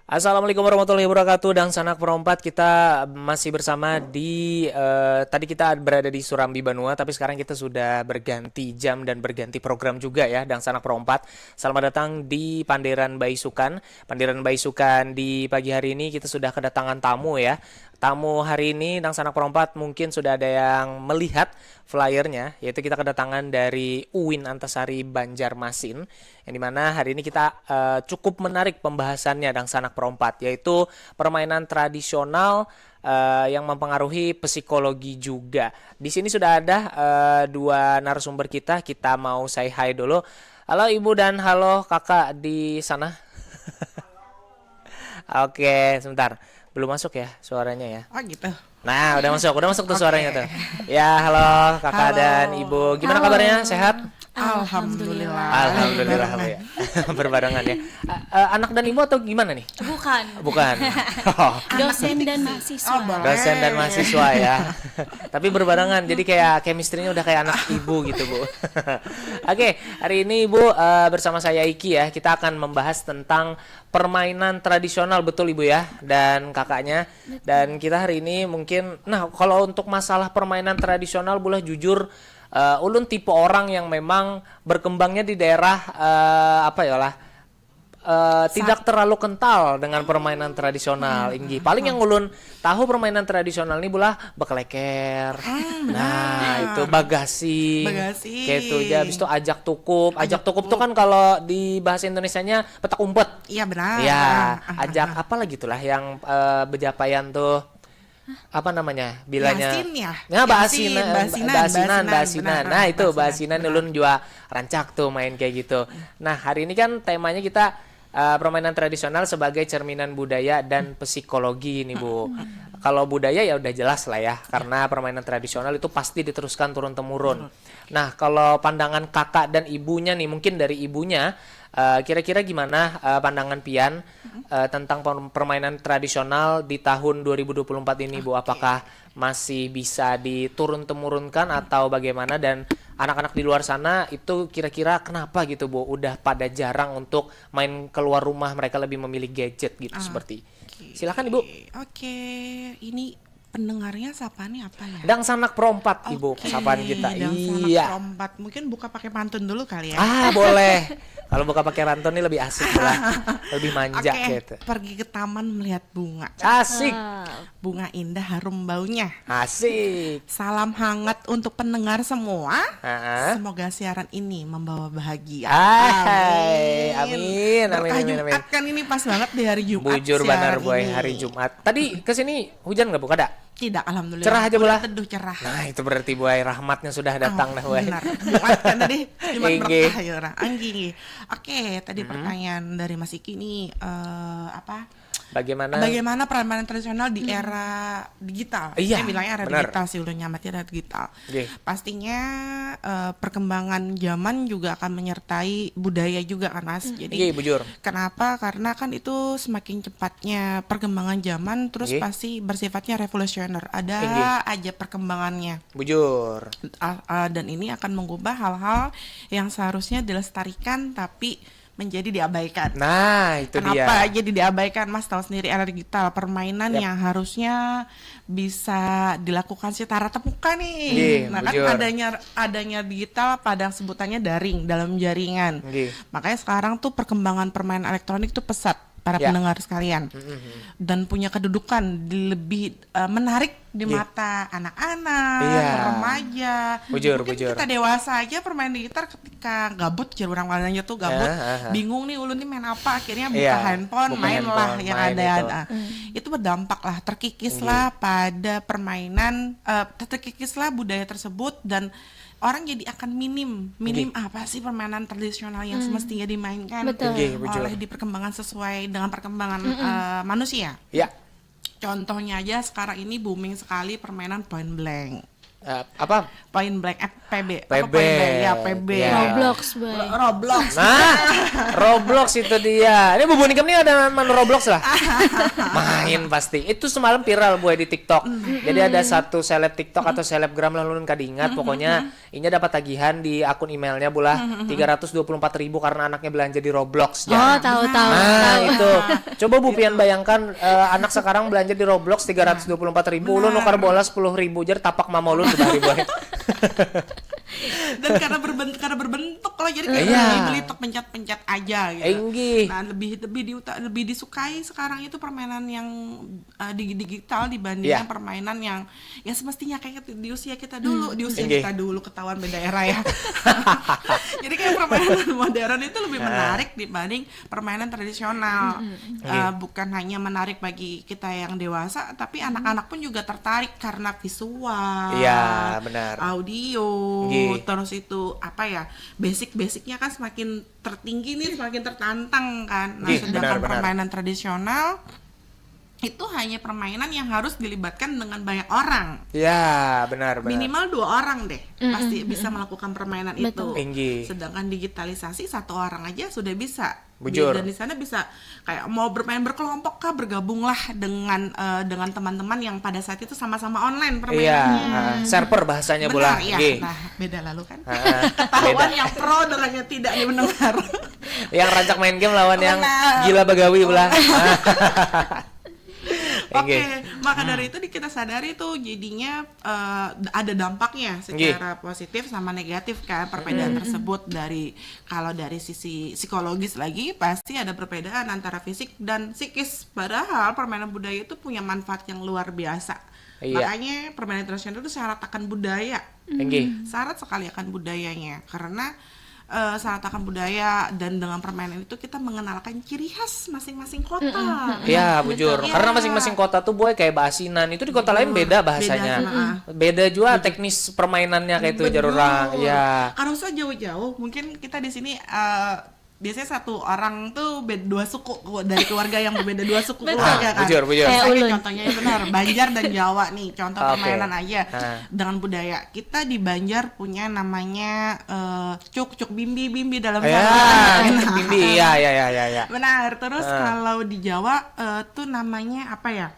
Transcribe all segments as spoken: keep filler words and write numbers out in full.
Assalamualaikum warahmatullahi wabarakatuh. Dangsanak Perompat, kita masih bersama di, eh, tadi kita berada di Surambi Banua, tapi sekarang kita sudah berganti jam dan berganti program juga ya, Dangsanak Perompat. Selamat datang di Panderan Baisukan. Panderan Baisukan di pagi hari ini kita sudah kedatangan tamu ya. Tamu hari ini, Dangsanak Perompat, mungkin sudah ada yang melihat flyernya, yaitu kita kedatangan dari UIN Antasari Banjarmasin, yang dimana hari ini kita, eh, cukup menarik pembahasannya, Dangsanak Perompat, yaitu permainan tradisional, eh, yang mempengaruhi psikologi juga. Di sini sudah ada, eh, dua narasumber kita, kita mau say hi dulu. Halo Ibu dan halo Kakak di sana. Oke, sebentar. Belum masuk ya suaranya ya. Oh gitu. Nah, udah masuk, udah masuk tuh Oke. Suaranya tuh. Ya, halo Kakak Halo. dan Ibu. Gimana Halo. Kabarnya? Sehat? Alhamdulillah. Alhamdulillah, Barengan. Ya. Berbarengan ya. Eh, eh, anak dan Ibu atau gimana nih? Bukan. Bukan. Dosen dan mahasiswa. Oh, boleh. Dosen dan mahasiswa ya. Tapi berbarengan, jadi kayak chemistry-nya udah kayak anak ibu gitu, Bu. Oke, hari ini Ibu, eh, bersama saya Iki ya, kita akan membahas tentang permainan tradisional, betul Ibu ya, dan kakaknya. Dan kita hari ini mungkin, nah, kalau untuk masalah permainan tradisional, bulah jujur, eh, ulun tipe orang yang memang berkembangnya di daerah, eh, apa ya lah, eh, tidak terlalu kental dengan permainan tradisional, inggih. Paling yang ulun tahu permainan tradisional ini bulah bekeleker. Nah, itu bagasing. Bagasing. Kayak itu aja. Habis itu ajak tukup. Ajak tukup tuh kan kalau di bahasa Indonesianya petak umpet. Iya, benar. Ya, Ah, ah, ajak ah. Apa lagi tuh lah yang, eh, bejapaian tuh? Apa namanya? Bilanya Yasin ya? Ya, Yasin, basinan, basinan, basinan, basinan, basinan. benar, Nah, itu basinan, basinan benar. Ulun juga rancak tuh main kayak gitu. Nah, hari ini kan temanya kita, eh, permainan tradisional sebagai cerminan budaya dan psikologi nih, Bu. Kalau budaya ya udah jelas lah ya, karena permainan tradisional itu pasti diteruskan turun temurun. Nah, kalau pandangan kakak dan ibunya nih, mungkin dari ibunya, eh, kira-kira gimana, eh, pandangan pian, eh, tentang per- permainan tradisional di tahun dua ribu dua puluh empat ini, Bu? Apakah masih bisa diturun temurunkan atau bagaimana, dan anak-anak di luar sana itu kira-kira kenapa gitu, Bu, udah pada jarang untuk main keluar rumah, mereka lebih memilih gadget gitu? Ah, Seperti oke. Silakan, Ibu. Oke, ini pendengarnya siapa nih, apa ya? Dangsanak Perompat, Ibu, Oke, sapaan kita. Dangsanak Iya. Perompat. Mungkin buka pakai pantun dulu kali ya. Ah, boleh. Kalau buka pakai pantun ini lebih asik lah. Lebih manja Oke, gitu. Pergi ke taman melihat bunga. Asik. Bunga indah harum baunya. Asik. Salam hangat untuk pendengar semua. Heeh. Semoga siaran ini membawa bahagia. Hai, amin, amin, Berkah amin, amin. Jumat kan ini pas banget di hari Jumat. Bujur siaran banar, Boy, ini. Hari Jumat. Tadi ke sini hujan nggak, Bu? Kada? Tidak, alhamdulillah. Cerah aja, Udah Bola? Teduh, cerah. Nah, itu berarti, Boy, rahmatnya sudah datang Ah, dah, Boy. Benar. Jumat kan tadi, Jumat Inggih. Berkah ya orang. Anggih. Oke, tadi pertanyaan dari Mas Iki nih, eh, apa? Bagaimana? Bagaimana permainan tradisional di era digital? Iya, Saya bilangnya era benar. Digital sih, ulun nyamatnya era digital. Nggih. Pastinya, eh, perkembangan zaman juga akan menyertai budaya juga kan, Mas. Jadi Nggih, bujur. Kenapa? Karena kan itu semakin cepatnya perkembangan zaman, terus Nggih. Pasti bersifatnya revolusioner. Ada Nggih. Aja perkembangannya. Bujur. Ah, ah, dan ini akan mengubah hal-hal yang seharusnya dilestarikan tapi menjadi diabaikan. Nah, itu Kenapa dia. Jadi diabaikan, Mas? Tahu sendiri, era digital, permainan Yap. Yang harusnya bisa dilakukan secara tatap muka nih. Nggih, Nah, kan bujur. adanya adanya digital, pada sebutannya daring, dalam jaringan. Nggih. Makanya sekarang tuh perkembangan permainan elektronik tuh pesat, para Ya. pendengar sekalian. Dan punya kedudukan di lebih, eh, menarik di Nggih. Mata anak-anak, Iya. Remaja. Bujur, Mungkin bujur. Kita dewasa aja permain digital ketika gabut, jar urang, wadahnya tuh gabut, Ah, ah, ah. Bingung nih ulun nih main apa, akhirnya buka Iya, handphone, buka main lah handphone, yang main ada. itu. Ah. Itu berdampak lah, terkikis lah pada permainan, eh, terkikis lah budaya tersebut, dan orang jadi akan minim, minim apa sih permainan tradisional yang semestinya dimainkan Betul. Nggih, bujur. Oleh di perkembangan, sesuai dengan perkembangan, eh, manusia. Ya. Contohnya aja, sekarang ini booming sekali permainan point blank. Eh, apa? Point blank, eh, P B. Apa P B. Point blank? Ya, P B. Ya. Roblox, boy. Ro- Roblox. Nah, Roblox itu dia. Ini bubun ikam nih ada main Roblox lah. Main pasti. Itu semalam viral, boy, di TikTok. Jadi ada satu seleb TikTok atau selebgram lah, ulun kada ingat. Pokoknya inya dapat tagihan di akun emailnya, bulah, tiga ratus dua puluh empat ribu karena anaknya belanja di Roblox. Oh, Jar. tahu, tahu, Nah, tahu. Itu. Coba Bu Pian bayangkan, eh, anak sekarang belanja di Roblox tiga ratus dua puluh empat ribu, ulun nukar bola sepuluh ribu, jar, tapak mama ulun sebari, boy. Dan karena berbentuk, karena berbentuk loh, jadi kayak Iya. beli, beli tok, pencet-pencet aja gitu. Inggih. Nah, lebih lebih diuta, lebih disukai sekarang itu permainan yang, eh, di digital dibandingkan Iya. Permainan yang ya semestinya kayak di usia kita dulu, di usia Inggih. Kita dulu, ketahuan beda era ya. Jadi kayak permainan modern itu lebih Ah. menarik dibanding permainan tradisional. Eh, bukan hanya menarik bagi kita yang dewasa, tapi anak-anak pun juga tertarik karena visual, Iya, benar. audio, Nggih. Terus itu apa ya, basic-basicnya kan semakin tertinggi nih, semakin tertantang kan. Nah, Nggih, sedangkan benar, benar. Permainan tradisional itu hanya permainan yang harus dilibatkan dengan banyak orang. Ya, benar, benar. Minimal dua orang deh pasti bisa melakukan permainan itu. Inggih. Sedangkan digitalisasi, satu orang aja sudah bisa. Bujur. Dan di sana bisa kayak mau bermain berkelompok kah, bergabunglah dengan, eh, dengan teman-teman yang pada saat itu sama-sama online Iya, permainannya. ah, server bahasanya, Benar, bulah. Iya. Nggih. Nah, beda lalu kan. Ah, Ketahuan beda. Yang pro dengan yang tidak dimendengar. Yang rancak main game lawan yang Benar. Gila Bagawi, bulah. Oke, Inggih. Maka dari itu di- kita sadari tuh jadinya, eh, ada dampaknya Nggih. Secara positif sama negatif kan, perbedaan tersebut. Dari kalau dari sisi psikologis lagi, pasti ada perbedaan antara fisik dan psikis, padahal permainan budaya itu punya manfaat yang luar biasa. Iya. Makanya permainan tradisional itu syarat akan budaya. Inggih. Syarat sekali akan budayanya, karena, eh, syarat akan budaya dan dengan permainan itu kita mengenalkan ciri khas masing-masing kota. Ya, bujur. Iya. Karena masing-masing kota tuh, boy, kayak baasinan. Itu di kota lain beda bahasanya. Beda, heeh. Beda juga teknis permainannya kayak itu, jar urang. Ya. Kalau usah jauh-jauh, mungkin kita di sini, eh, biasanya satu orang tuh beda dua suku, dari keluarga yang berbeda dua suku keluarga kan. Bujur, bujur. Kayak Misalnya ulun. Contohnya benar, Banjar dan Jawa nih, contoh Oke. Permainan aja. Ah. Dengan budaya kita di Banjar punya namanya, eh, cuk, cuk bimbi, bimbi dalam Ya, satu. bimbi, ya, ya, ya, ya, ya. Benar. Terus Ah. Kalau di Jawa, eh, tuh namanya apa ya?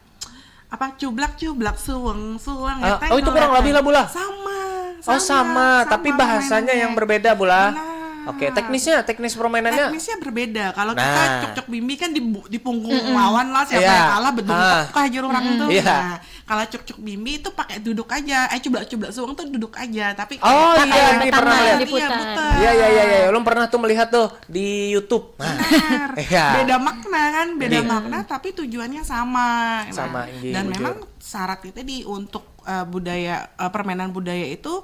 Apa, cublak, cublak, suweng, suweng. Ah, Ngeteng, oh, itu kurang ngeteng. Lebih lah, bulah. Sama. Oh, sama, tapi bahasanya permainannya. yang berbeda, bulah. Benar. Oke, teknisnya, teknis permainannya. Teknisnya berbeda. Kalau kita Nah. Cuk-cuk bimbi kan di, bu- di punggung lawan lah, siapa Iya. Yang kalah bentuk Ah. kah, jar urang tuh. Iya. Nah, kalau cuk-cuk bimbi itu pakai duduk aja. Eh, cublak-cublak suweng tuh duduk aja, tapi Oh, kayak iya, ini diputar, pernah lihat. iya, Diputar. putar. Iya, iya, iya, iya. Ulun pernah tuh melihat tuh di YouTube. Nah. Benar. Iya. Beda makna kan, beda Iya. makna tapi tujuannya sama. Nah, Sama, inggih, dan bujur. Memang syarat itu di untuk, eh, budaya, eh, permainan budaya itu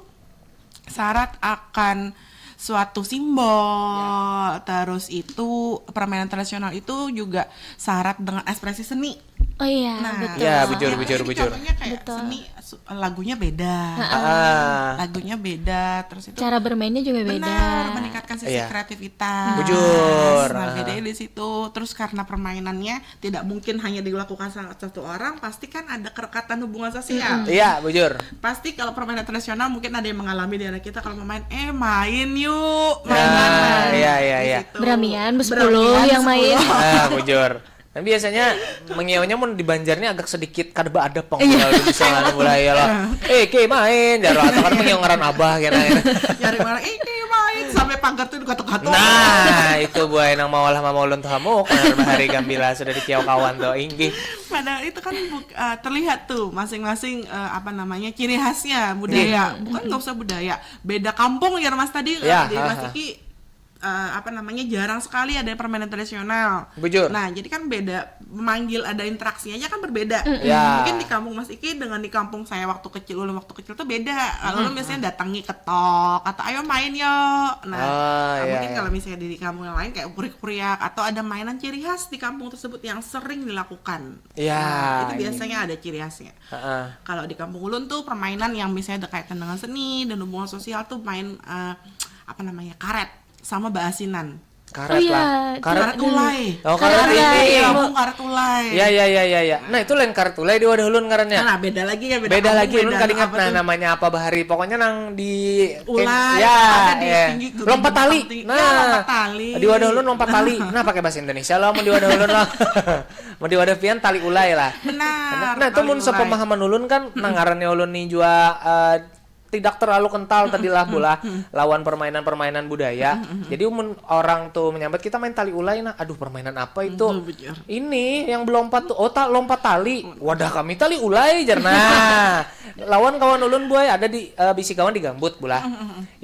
syarat akan suatu simbol, terus itu permainan tradisional itu juga syarat dengan ekspresi seni. Oh iya, Nah, betul. Ya, misalnya bujur, bujur, ini bujur. Contohnya kayak Betul. Seni, su- lagunya beda, Ah. lagunya beda, terus itu Cara bermainnya juga beda. Benar, meningkatkan sisi Iya. Kreativitas. Bujur. Nah, Ah. bedanya di situ. Terus karena permainannya tidak mungkin hanya dilakukan salah satu orang, pasti kan ada kerekatan hubungan sosial. Iya, bujur. Pasti kalau permainan tradisional mungkin ada yang mengalami di daerah kita, kalau mau main, eh, main yuk, main Ya, main. iya, iya, Di iya. situ. Beramian, bersepuluh Beramian, yang main. bersepuluh. Ah, bujur. Nah, biasanya mengiaunya mun di Banjar nih agak sedikit kada beadab pang, kalau bisa lawan bola ya lah. Eh, Ki, main, jar, atau kan mengiau ngaran abah kena. Nyari mana, eh, eh, main sampai pagar tuh dikatuk-katuk. Nah, itu buai nang maulah mama ulun tuh hamuk, nah, bahari gambila sudah dikiau kawan tuh, inggih. Padahal itu kan buk- eh, terlihat tuh masing-masing, eh, apa namanya, ciri khasnya budaya. Bukan, nggak usah budaya, beda kampung ya, Mas, tadi. Ya, Di ha, Mas ha. Iki, eh, apa namanya, jarang sekali ada permainan tradisional. Bujur. Nah, jadi kan beda, memanggil, ada interaksi aja kan berbeda. Ya. Mungkin di kampung Mas Iki dengan di kampung saya waktu kecil, ulun waktu kecil tuh beda. Kalau ulun biasanya datangi ketok atau ayo main yuk. Nah, Ah, iya, mungkin iya. Kalau misalnya di kampung yang lain kayak kurik-kuriak atau ada mainan ciri khas di kampung tersebut yang sering dilakukan. Iya, Nah, itu iya. Biasanya ada ciri khasnya. Heeh. Kalau di kampung ulun tuh permainan yang misalnya ada kaitan dengan seni dan hubungan sosial tuh main, eh, apa namanya, karet sama baasinan. Karet lah. Karet, karet ulai. Oh, karet ini. Kampung karet ulai. Ya, ya, ya, ya, ya. Nah, itu lain karet ulai di wadah ulun ngarannya. Nah, beda lagi ya, beda. Beda lagi, ulun kada ingat nah namanya apa bahari. Pokoknya nang di ulai, ya, ada di tinggi gunung. Lompat tali. Nah, lompat tali. Di wadah ulun lompat tali. Nah, pakai bahasa Indonesia lah, mau di wadah ulun lah. Mau di wadah pian tali ulai lah. Benar. Nah, itu mun sepemahaman ulun kan, nang ngarannya ulun nih jua, eh, tidak terlalu kental tadi lah, Bula, lawan permainan-permainan budaya. Jadi mun orang tuh menyambat kita main tali ulai, nah, aduh, permainan apa itu? Ini yang belompat tuh, oh, tak lompat tali. Wadah kami tali ulai, jar. Nah, lawan kawan ulun, buai, ada di, eh, bisi kawan di Gambut, Bula.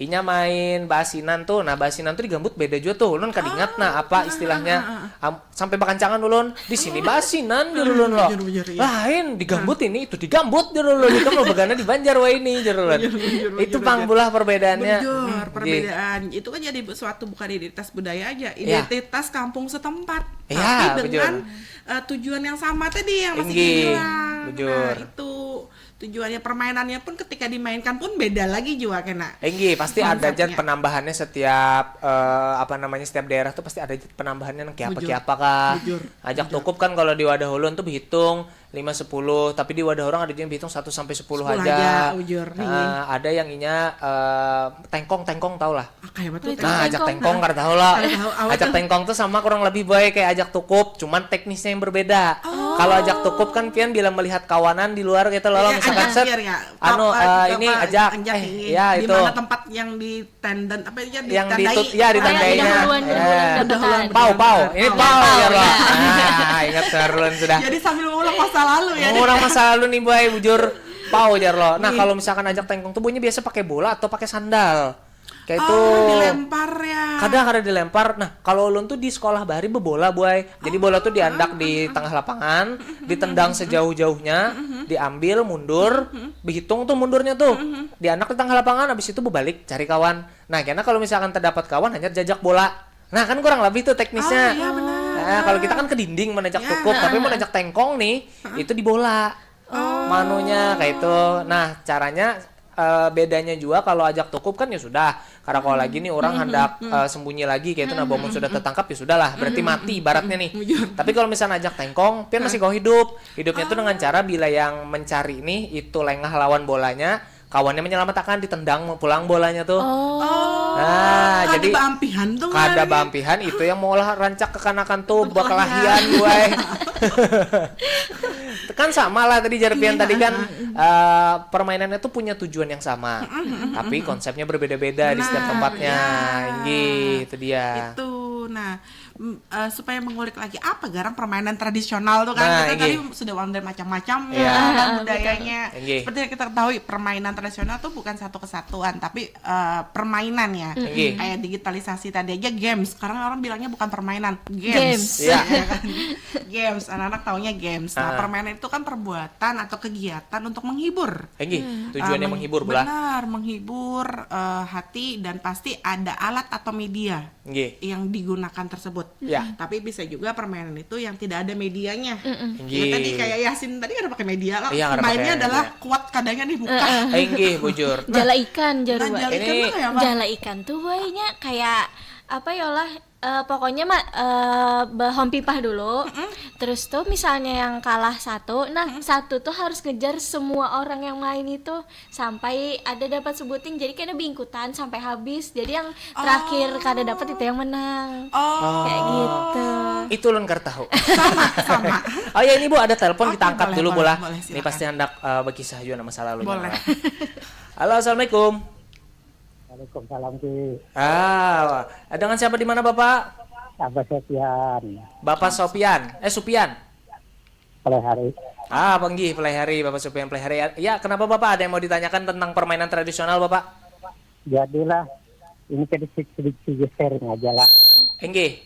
Inya main basinan tuh. Nah, basinan tuh di Gambut beda juga tuh. Ulun kada ingat nah apa istilahnya. Sampai bakancangan ulun, di sini basinan, jar ulun lo. Lain, di Gambut ini, itu di Gambut, jar ulun. Itu mau bagana di Banjar wah ini, jar ulun. Itu pang bulah perbedaannya. Bujur, perbedaan. Itu kan jadi suatu bukan identitas budaya aja, identitas kampung setempat. Tapi dengan, eh, tujuan yang sama tadi yang Mas Iki bilang. Nah, itu. Tujuannya permainannya pun ketika dimainkan pun beda lagi jua kena. Inggih, pasti ada aja penambahannya setiap, eh, apa namanya, setiap daerah tuh pasti ada aja penambahannya nang kiapa-kiapa kah. Ajak tukup kan kalau di wadah ulun tuh behitung lima sepuluh, tapi di wadah orang ada juga yang behitung satu sampai sepuluh aja. Nah, ada yang inya, eh, tengkong, tengkong tau lah. Ah, kayak betul. Nah, ajak tengkong kada tahu lah. Ajak tengkong tuh sama kurang lebih baik kayak ajak tukup, cuman teknisnya yang berbeda. Kalau ajak tukup kan pian bila melihat kawanan di luar gitu loh, misalkan set, anu, eh, ini ajak, eh, ya itu. Di mana tempat yang di tenden apa ya, yang ditut, ya, ditandainya. Pau, pau. Ini pau ya, Bro. Nah, ingat sarulun sudah. Jadi sambil mengulang masa lalu ya. Mengulang masa lalu nih, Boy, bujur. Pau jar lo. Nah, kalau misalkan ajak tengkong tuh bunyinya biasa pakai bola atau pakai sandal. Kayak itu. Oh, dilempar ya. Kada, kada dilempar. Nah, kalau ulun tuh di sekolah bahari bebola, buai. Jadi bola tuh diandak di tengah lapangan, ditendang sejauh-jauhnya, diambil, mundur, behitung tuh mundurnya tuh. Diandak di tengah lapangan, habis itu bebalik cari kawan. Nah, karena kalau misalkan terdapat kawan hanya jajak bola. Nah, kan kurang lebih tuh teknisnya. Oh, iya, benar. Nah, kalau kita kan ke dinding menajak tukup, tapi menajak tengkong nih, itu di bola. Manunya kayak itu. Nah, caranya, eh, bedanya juga kalau ajak tukup kan ya sudah, kada kawa lagi nih orang hendak, eh, sembunyi lagi kayak itu. Nah, mun sudah tertangkap ya sudahlah, berarti mati ibaratnya nih. Tapi kalau misalnya ajak tengkong, pian masih kawa hidup. Hidupnya tuh dengan cara bila yang mencari nih itu lengah lawan bolanya, kawannya menyelamatkan, ditendang pulang bolanya tuh. Oh. Nah, jadi baampihan tuh, kada baampihan, itu yang maulah rancak kekanakan tuh berkelahian, buai. Kan sama lah tadi jar pian tadi kan, eh, permainannya tuh punya tujuan yang sama, tapi konsepnya berbeda-beda di setiap tempatnya. Inggih, itu dia. Itu. Nah, eh, supaya mengulik lagi apa garang permainan tradisional tuh kan. Nah, kita tadi sudah ulang dari macam-macam ya, budayanya. Seperti yang kita ketahui, permainan tradisional tuh bukan satu kesatuan, tapi, eh, permainan ya. Kayak digitalisasi tadi aja games. Sekarang orang bilangnya bukan permainan, games. Games. Ya kan? Games, anak-anak taunya games. Nah, permainan itu kan perbuatan atau kegiatan untuk menghibur. Tujuannya menghibur, benar, menghibur, eh, hati dan pasti ada alat atau media yang digunakan tersebut. Tapi bisa juga permainan itu yang tidak ada medianya. Ya, tadi kayak Yasin tadi kada pakai media lah. Mainnya adalah kuat kadanya nih buka. Inggih, bujur. Jala ikan, jar. Nah, jala ikan tuh kayak apa? Jala ikan tuh wainya kayak apa ya lah, eh, pokoknya mah, eh, bahom pipah dulu. Terus tuh misalnya yang kalah satu, nah, satu tuh harus ngejar semua orang yang main itu. Sampai ada dapat sebuting, jadi kena bingkutan sampai habis. Jadi yang terakhir kada dapat itu yang menang. Kayak gitu. Itu ulun kada tahu. Sama, sama. Oh ya, ini Bu, ada telepon, kita angkat dulu, boleh. Ini pasti hendak, eh, berkisah juga masa lalunya. Boleh. Halo, assalamualaikum. Waalaikumsalam, Ki. Ah, dengan siapa di mana, Bapak? Bapak Sopian. Bapak Sopian. Eh, Supian. Pelihari. Ah, panggih, pelihari, Bapak Supian pelihari. Ya, kenapa Bapak ada yang mau ditanyakan tentang permainan tradisional, Bapak? Jadilah, ini sedikit, sedikit sharing aja lah. Inggih.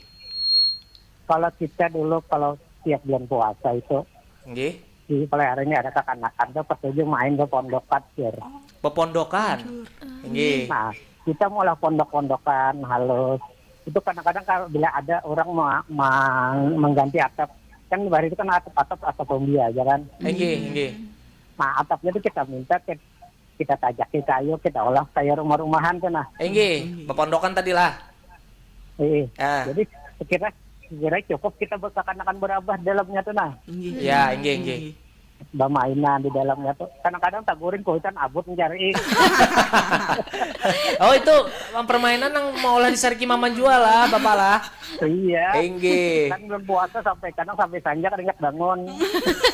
Kalau kita dulu, kalau tiap bulan puasa itu, inggih, di pelihari ini ada kekanakan tuh, petunjuk main ke pondokan, Sir. Bepondokan? Inggih. Nah, kita mulai pondok-pondokan halus. Itu kadang-kadang kalau bila ada orang ma-, ma-, mengganti atap, kan bahari itu kan atap-atap, atap zombie aja kan. Inggih, inggih. Nah, atapnya itu kita minta ke-, kita tajaki kayu, kita olah kayak rumah-rumahan tuh, nah. Inggih, bepondokan tadi lah. Iya. Ah. Jadi sekira sekira cukup kita berkakanakan berabah dalamnya tuh nah. Iya, inggih inggih. Bamainan di dalamnya tuh. Kadang-kadang taguring kuitan abut mencari. Oh itu permainan yang mau lah disariki maman jual lah, bapak lah. Iya. Inggih. Kan belum puasa sampai kadang sampai sanjak ringat bangun.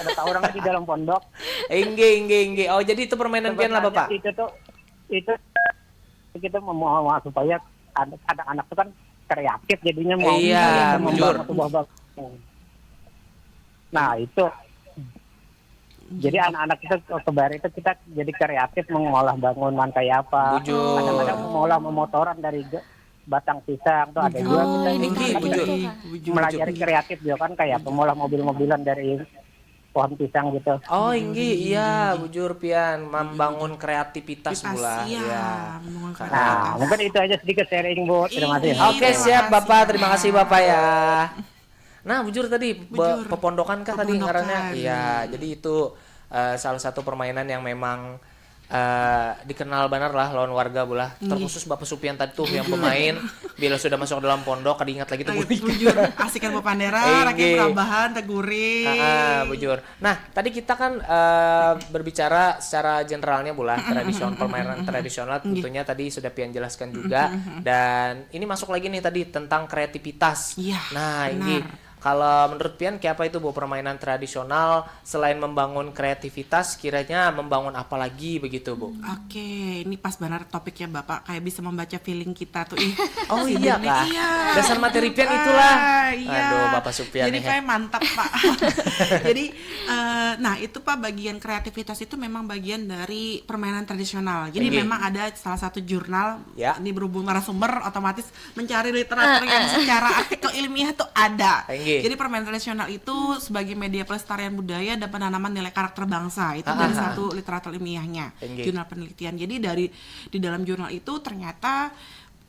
Ada tahu orang di dalam pondok. Inggih, inggih, inggih. Oh jadi itu permainan pian lah bapak. Itu tuh itu kita memohon supaya anak-anak tuh kan kreatif jadinya mau Iya, membangun sebuah bangunan. Nah itu jadi anak-anak kita kebari itu kita jadi kreatif mengolah bangunan kayak apa. Bujur. Kadang-kadang mengolah memotoran dari batang pisang tuh ada juga kita Inggih, bujur. Melajari kreatif juga kan kayak apa mengolah mobil-mobilan dari pohon pisang gitu. Oh inggih iya bujur pian membangun kreativitas mula ya. Nah, mungkin itu aja sedikit sharing Bu. Terima kasih. Oke siap Bapak, terima kasih Bapak ya. Nah bujur tadi pepondokan kah tadi ngarannya? Iya, jadi itu uh, salah satu permainan yang memang uh, dikenal banar lah lawan warga bulah. Terkhusus Bapak Supian tadi tuh yang pemain bila sudah masuk dalam pondok kada ingat lagi tuh. Bujur, asik kan bapandera, rakyat rabahan, teguring. Ah, bujur. Nah, tadi kita kan uh, berbicara secara generalnya bulah tradisional permainan tradisional tentunya tadi sudah pian jelaskan juga dan ini masuk lagi nih tadi tentang kreativitas. Iya. Nah, ini kalau menurut pian kayak apa itu bu permainan tradisional selain membangun kreativitas kiranya membangun apa lagi begitu bu? Oke, ini pas benar topiknya bapak kayak bisa membaca feeling kita tuh ih. Oh iya kak. Iya. Dasar materi pian itulah. Ah, iya. Aduh bapak Supian Jadi nih. Kayak mantap pak. Jadi uh, nah itu pak bagian kreativitas itu memang bagian dari permainan tradisional. Jadi Inggih. Memang ada salah satu jurnal. Ya. Ini berhubung narasumber otomatis mencari literatur uh, yang uh. Secara artikel ilmiah tuh ada. Inggih. Jadi permainan tradisional itu sebagai media pelestarian budaya dan penanaman nilai karakter bangsa. Itu uh, dari uh, satu literatur ilmiahnya. Inggih. Jurnal penelitian. Jadi dari di dalam jurnal itu ternyata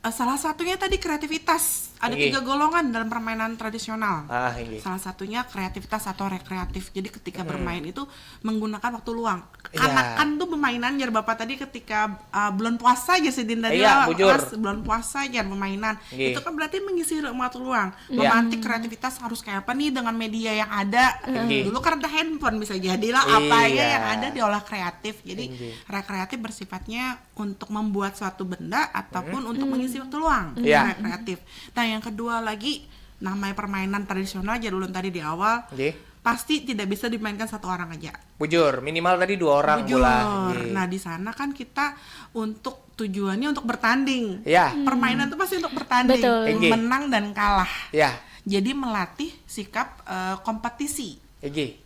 Uh, salah satunya tadi kreativitas. Ada okay. Tiga golongan dalam permainan tradisional. Ah, okay. Salah satunya kreativitas atau rekreatif. Jadi ketika hmm. Bermain itu menggunakan waktu luang. Yeah. Kanakan tuh bermainan jar bapak tadi ketika uh, bulan puasa aja sidin tadi yeah, lah, bujur. Bulan puasa aja bermainan. Okay. Itu kan berarti mengisi waktu luang. Yeah. Memantik kreativitas harus kayak apa nih dengan media yang ada. Okay. Dulu kan ada handphone bisa jadilah yeah. Apa ya yang ada diolah kreatif. Jadi okay. Rekreatif bersifatnya untuk membuat suatu benda ataupun hmm. Untuk mengisi waktu luang yeah. Kreatif. Nah yang kedua lagi namanya permainan tradisional aja dulu tadi di awal okay. Pasti tidak bisa dimainkan satu orang aja. Bujur, minimal tadi dua orang. Bujur. Bulan. Nah di sana kan kita untuk tujuannya untuk bertanding. Ya. Yeah. Permainan itu pasti untuk bertanding, betul. Menang dan kalah. Ya. Yeah. Jadi melatih sikap uh, kompetisi. Okay.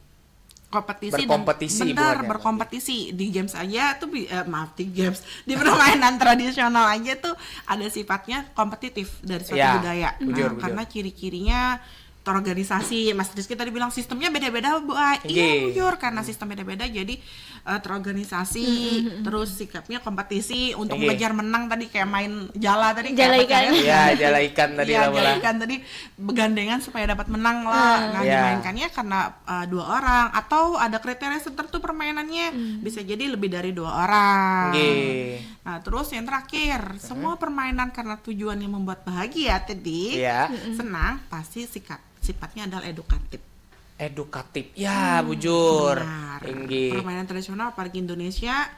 Kompetisi berkompetisi dan benar berkompetisi di games aja tuh uh, maaf di games di permainan tradisional aja tuh ada sifatnya kompetitif dari suatu ya, budaya bujur, nah, bujur. Karena ciri-cirinya terorganisasi Mas Rizky tadi bilang sistemnya beda-beda bu iya bujur karena sistem beda-beda jadi uh, terorganisasi mm-hmm. Terus sikapnya kompetisi untuk Inge. Mengejar menang tadi kayak main jala tadi jala ikan ya jala ikan tadi ya, jala ikan tadi begandengan supaya dapat menang lah. Hmm. Nah, yeah. Dimainkannya karena uh, dua orang atau ada kriteria tertentu permainannya hmm. Bisa jadi lebih dari dua orang. Okay. Nah, terus yang terakhir, hmm. Semua permainan karena tujuannya membuat bahagia tadi, yeah. Senang, pasti sikat, sifatnya adalah edukatif. Edukatif, ya hmm. Bujur. Benar. Permainan tradisional apalagi Indonesia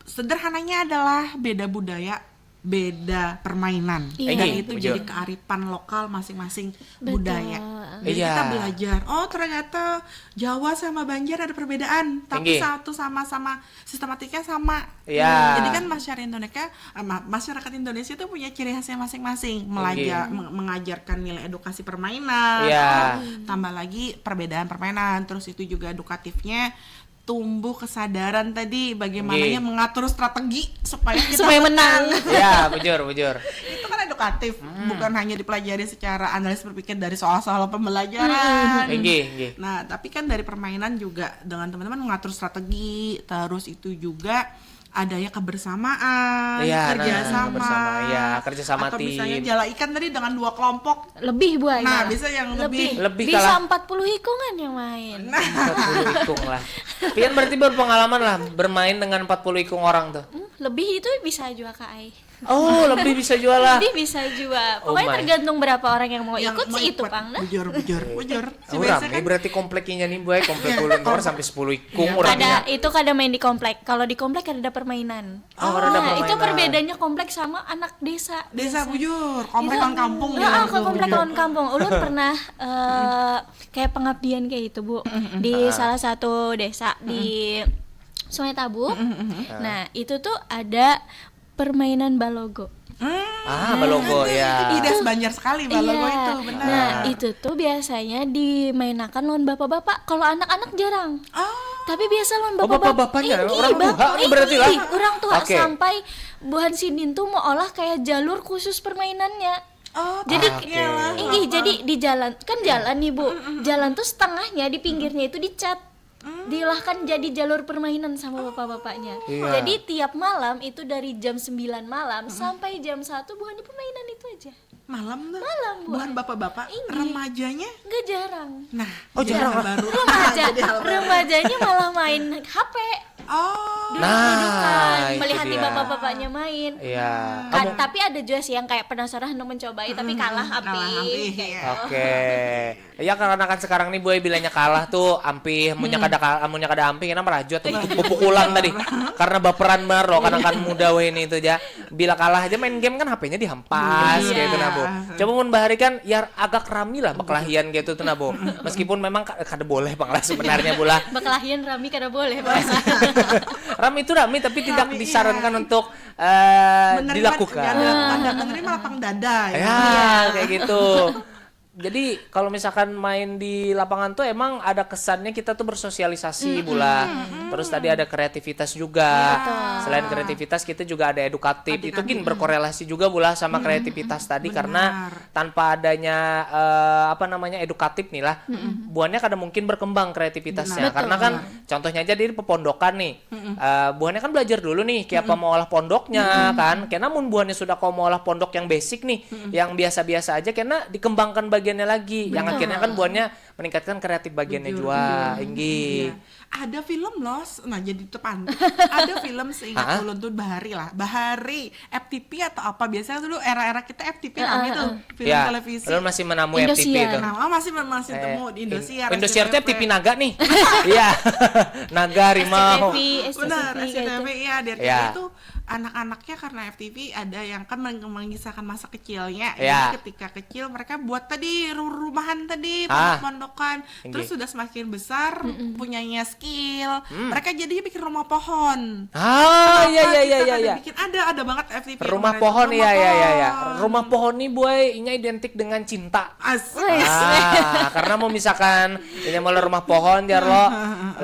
sederhananya adalah beda budaya beda permainan iya. Dan itu bujur. Jadi kearifan lokal masing-masing budaya. Jadi iya. Kita belajar, oh ternyata Jawa sama Banjar ada perbedaan, tapi Inggih. Satu sama-sama sistematiknya sama. Iya. Jadi kan masyarakat Indonesia, eh, masyarakat Indonesia itu punya ciri khasnya masing-masing, melajar, mengajarkan nilai edukasi permainan, iya. Tambah lagi perbedaan permainan, terus itu juga edukatifnya tumbuh kesadaran tadi bagaimananya mengatur strategi supaya kita supaya menang. Ya, bujur, bujur. Itu kan edukatif, hmm. Bukan hanya dipelajari secara analis berpikir dari soal-soal pembelajaran. Hmm. Inggih, inggih. Nah, tapi kan dari permainan juga dengan teman-teman mengatur strategi, terus itu juga adanya kebersamaan, ya, kerja nah, sama, kebersamaan, ya, kerja sama atau tim. Misalnya jala ikan tadi dengan dua kelompok lebih buahnya. Nah, bisa yang lebih. Lebih, lebih bisa empat puluh hikungan yang main. Nah. Empat puluh ikung lah. Pian berarti berpengalaman lah bermain dengan empat puluh ikung orang tuh. Hmm, lebih itu bisa juga Kak Ai. Oh, lebih bisa jua lah. Jadi bisa juga. Oh Pokoknya my. Tergantung berapa orang yang mau Yang ikut mau sih itu ikut. Pang nah. Bujur, bujur, bujur. Si Oh, biasa rame kan berarti komplek inya nih, Boy. Komplek Iya, ulun tuh komplek. Sampai sepuluh ikung Iya. urangnya. Ada itu kada main di komplek. Kalau di komplek ada permainan. Oh, ada Nah, itu permainan. Perbedaannya komplek sama anak desa. Desa Biasa. Bujur, komplek Itu- lawan kampung Heeh, ya. ke komplek lawan kampung. Ulun pernah eh, kayak pengabdian kayak itu, Bu. Di salah satu desa di Sungai Tabu. Nah, itu tuh ada permainan balogo. Ah, balogo ya. Ih, das Banjar sekali balogo Iya. Itu, benar. Nah, itu tuh biasanya dimainakan lawan bapak-bapak. Kalau anak-anak jarang. Oh, Tapi biasa lawan Oh, bapak-bapak. bapak-bapaknya, Inggih, orang bap- tuha nih berarti lah. Inggih, orang tuha Oke. Sampai buhan sidin tuh mau olah kayak jalur khusus permainannya. oh, Jadi Oke. iyalah. Inggih, jadi di jalan kan jalan nih, Bu. Jalan tuh setengahnya di pinggirnya itu dicat. Diulahkan jadi jalur permainan sama bapak-bapaknya. Iya. Jadi tiap malam itu dari jam sembilan malam sampai jam satu buhannya permainan itu aja. Malam tuh. Malam, Bu. Buhan bapak-bapak, Inggih. Remajanya. Enggak jarang. Nah, Oh, jadi jarang. Hal baru. Remaja, Jadi hal baru. Remajanya malah main H P. Oh. Nah, itu Melihat di dia. Bapak-bapaknya main. Iya. Kan, Kamu tapi ada juga sih yang kayak penasaran untuk mencoba, tapi kalah ampih. Kalah ampih, Kayak iya. gitu. Oke. Ya karena kan sekarang nih, Boy, bilanya kalah tuh ampih, amunnya kada kal- amunnya kada ampih kena merajut tuh, pukulan tadi. Karena baperan banget loh, karena kan muda weh ini itu aja. Bila kalah aja main game kan H P-nya dihampas Iya. Kayak itu nah, Bu. Coba mun bahari kan ya agak rami lah berkelahian kayak itu tuh nah, Bu. Meskipun memang ka- kada boleh pang lah sebenarnya, Bu lah. Berkelahian rami kada boleh, Pak. Rami itu rami tapi tidak Rami, disarankan iya. Untuk eh, Menerima- dilakukan. Ada, ada menerima lapang dada ya. Ya, kayak gitu. Jadi kalau misalkan main di lapangan tuh emang ada kesannya kita tuh bersosialisasi, Bu lah. Terus tadi ada kreativitas juga. Selain kreativitas kita juga ada edukatif. Itu gin berkorelasi juga, Bu lah, sama kreativitas tadi karena tanpa adanya eh, apa namanya, edukatif nih lah, buannya kada mungkin berkembang kreativitasnya. Karena kan contohnya aja di pepondokan nih. Eh, buhannya kan belajar dulu nih kayak apa mau olah pondoknya kan. Karena mun buhannya sudah kau mau olah pondok yang basic nih, yang biasa-biasa aja, karena dikembangkan bagiannya lagi. Yang akhirnya kan buhannya meningkatkan kreatif bagiannya juga. Inggih. Iya. Ada film loh, nah jadi tepan. Ada film seingat ulun tuh bahari lah, bahari F T P atau apa, biasanya dulu era-era kita F T P rame tuh, film Ya, televisi. Lu masih menamui Indosiar. F T P itu. Nah, masih masih temu di Indosiar, Indosiar tuh S C T V. F T P naga nih. Iya. Naga harimau. S C T V, Benar, S C T V, S C T V gitu. Iya, di R T V Ya. Itu anak-anaknya karena F T V ada yang kan meng- mengisahkan masa kecilnya. Ya. Jadi ketika kecil mereka buat tadi ru- rumahan tadi, Ah. pondokan. Terus Inggih. Sudah semakin besar, punyanya skill, mereka jadinya bikin rumah pohon. Ah, iya iya iya Kita iya ada iya. Bikin ada ada banget F T V. Rumah Rumah pohon, iya iya iya iya. pohon. Rumah pohon nih, Boy, inya identik dengan cinta. As- Ah, karena mau misalkan ini mau rumah pohon jar lo,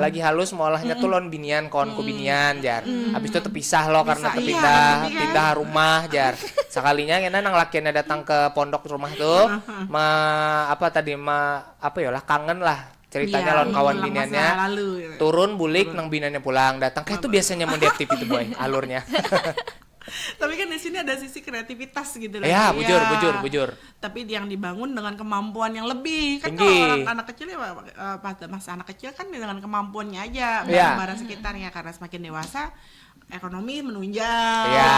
lagi halus mau olahnya tuh lawan binian, kawanku binian jar. Habis itu terpisah lo karena Pisah, iya, terpindah iya. Pindah rumah jar. Sekalinya kena nang lakiannya datang ke pondok rumah tuh, ma apa tadi ma apa ya lah, kangen lah ceritanya Iya, lawan kawan mengulang biniannya. Masa lalu, gitu. Turun bulik nang biniannya pulang datang kayak itu biasanya mau di F T V itu, Boy, alurnya. Tapi kan di sini ada sisi kreativitas gitu loh. Ya, bujur, Iya. Bujur, bujur. Tapi yang dibangun dengan kemampuan yang lebih. Kan Tinggi. Kalau orang anak kecil ya, eh, pada masa anak kecil kan dengan kemampuannya aja, Iya. barang-barang sekitarnya. Karena semakin dewasa, ekonomi menunjang, Iya,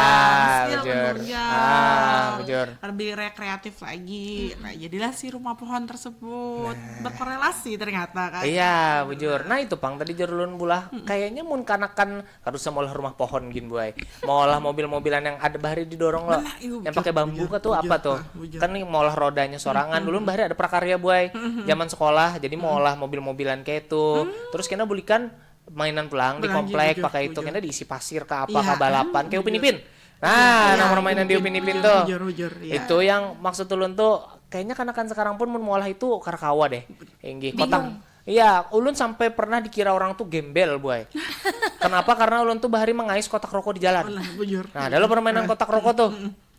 skill bujur. menunjang, Ah, bujur. Lebih rekreatif lagi. Nah, jadilah si rumah pohon tersebut berkorelasi ternyata kan. Iya, bujur. Nah, itu pang tadi jar ulun bulah. Kayaknya mun kanakan kada usah maulah rumah pohon gin, Boy. Maulah mobil-mobilan yang ada bahari didorong lo. Nah, iya, Yang bujur, pakai bambu bujur, ka tuh bujur, apa tuh? ah, bujur. Kan nih maulah rodanya sorangan. Dulu bahari ada prakarya, Boy. Zaman sekolah, jadi maulah mobil-mobilan kayak itu. Terus kena bulikan mainan pulang di Belanja, komplek bujur, pakai itu, bujur. Kena diisi pasir ke apa, Iya, ke balapan, kayak bujur. Upin Ipin. Nah, Iya, nomor mainan di Upin Upin Ipin Ipin, tuh. bujur, bujur, iya. Itu yang maksud ulun tuh kayaknya kanakan sekarang pun mun maulah itu karkawa deh. Inggih, kotak. Iya, ulun sampai pernah dikira orang tuh gembel, Boy. Kenapa? Karena ulun tuh bahari mengais kotak rokok di jalan. Alah, bujur. Nah, ada lo permainan kotak rokok tuh.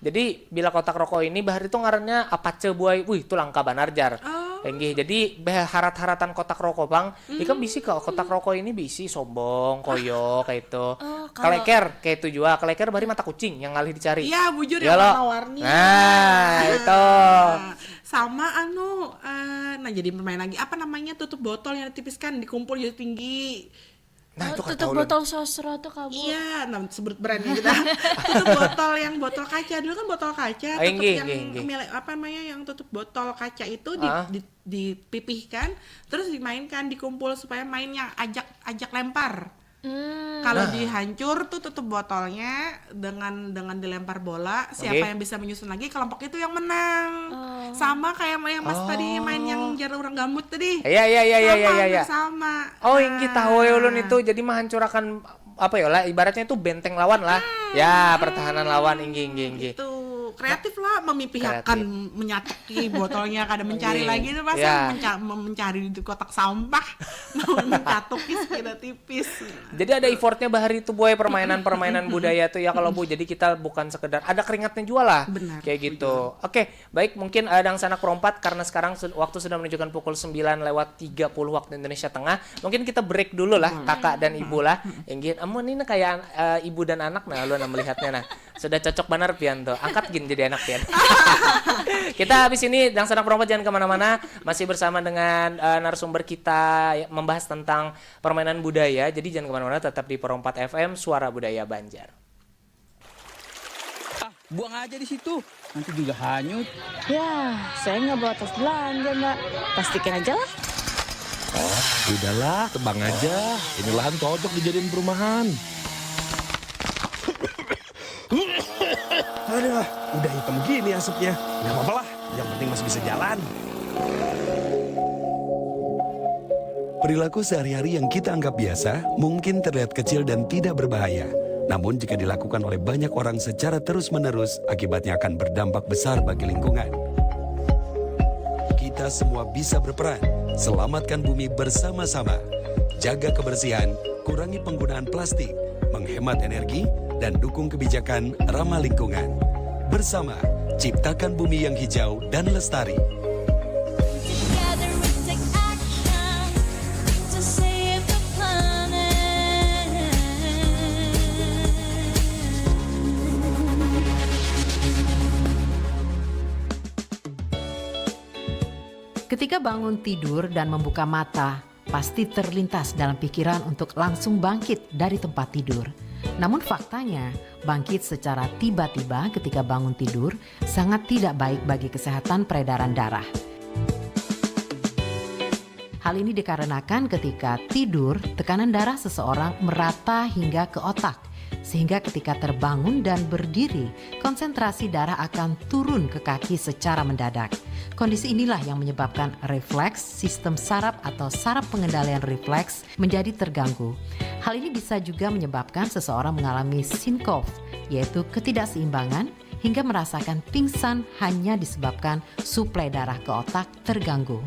Jadi bila kotak rokok ini bahari tuh ngarannya apace, Boy. Wih, itu langka banar jar. Inggih, jadi be- harat-haratan kotak rokok pang. Ikam bisi ke kotak rokok ini bisi sombong, koyo kayak itu. Oh, kalau- Kaleker kayak itu juga. Kaleker bahari mata kucing yang ngalih dicari. Iya, bujur, Ya yang lo. warna-warni. Nah, itu. Sama anu eh, nah jadi bermain lagi apa namanya, tutup botol yang ditipiskan dikumpul jadi tinggi. Nah, itu tutup botol sosro tuh, Kak Bu. Iya, nah, sebut brandnya kita. Tutup botol yang botol kaca. Dulu kan botol kaca, oh, tutup inggih, yang inggih, inggih. Apa namanya, yang tutup botol kaca itu di, ah, di, dipipihkan, terus dimainkan, dikumpul supaya main yang ajak ajak lempar. Hmm. Kalau nah, dihancur tuh tutup botolnya dengan dengan dilempar bola, siapa okay, yang bisa menyusun lagi, kelompok itu yang menang. Oh. Sama kayak yang Mas oh, tadi main yang jar urang gamut tadi. Iya, iya, iya, iya, iya, iya. Sama. Oh, nah, inggih tahu ya ulun itu, jadi menghancurkan apa ya lah, ibaratnya itu benteng lawan lah. Hmm. Ya, pertahanan lawan, inggih, inggih, inggih. Itu kreatif lah, memipihakan, kreatif, menyatuki botolnya, kada mencari lagi tuh, pas ya, menca- mencari di kotak sampah, mencatukis kira tipis. Jadi ada effortnya bahari itu, boy, permainan-permainan budaya tuh ya, kalau Bu. Jadi kita bukan sekedar, ada keringatnya juga lah. Benar, kayak gitu, betul. Oke, baik, mungkin uh, dangsanak perompat, karena sekarang waktu sudah menunjukkan pukul sembilan lewat tiga puluh waktu Indonesia Tengah. Mungkin kita break dulu lah, hmm, kakak dan ibu lah. Hmm. Inggih, amun ini kayak uh, ibu dan anak, nah, lu melihatnya, nah. Sudah cocok banar pian tuh. Angkat gin jadi anak pian. Kita habis ini, dangsanak perompat, jangan kemana-mana. Masih bersama dengan uh, narasumber kita, ya, membahas tentang permainan budaya. Jadi jangan kemana-mana, tetap di Perompat F M, Suara Budaya Banjar. Ah, buang aja di situ. Nanti juga hanyut. Ya, saya nggak bawa tas belanja, Mbak. Plastikin aja lah. Oh, udahlah, tebang aja. Ini lahan cocok dijadiin perumahan. Aduh, udah hitam gini asapnya. Nggak apa-apa lah, yang penting masih bisa jalan. Perilaku sehari-hari yang kita anggap biasa mungkin terlihat kecil dan tidak berbahaya. Namun jika dilakukan oleh banyak orang secara terus-menerus, akibatnya akan berdampak besar bagi lingkungan. Kita semua bisa berperan. Selamatkan bumi bersama-sama. Jaga kebersihan, kurangi penggunaan plastik, menghemat energi, dan dukung kebijakan ramah lingkungan. Bersama, ciptakan bumi yang hijau dan lestari. Ketika bangun tidur dan membuka mata, pasti terlintas dalam pikiran untuk langsung bangkit dari tempat tidur. Namun faktanya, bangkit secara tiba-tiba ketika bangun tidur sangat tidak baik bagi kesehatan peredaran darah. Hal ini dikarenakan ketika tidur, tekanan darah seseorang merata hingga ke otak, sehingga ketika terbangun dan berdiri, konsentrasi darah akan turun ke kaki secara mendadak. Kondisi inilah yang menyebabkan refleks sistem saraf atau saraf pengendalian refleks menjadi terganggu. Hal ini bisa juga menyebabkan seseorang mengalami sinkof, yaitu ketidakseimbangan, hingga merasakan pingsan hanya disebabkan suplai darah ke otak terganggu.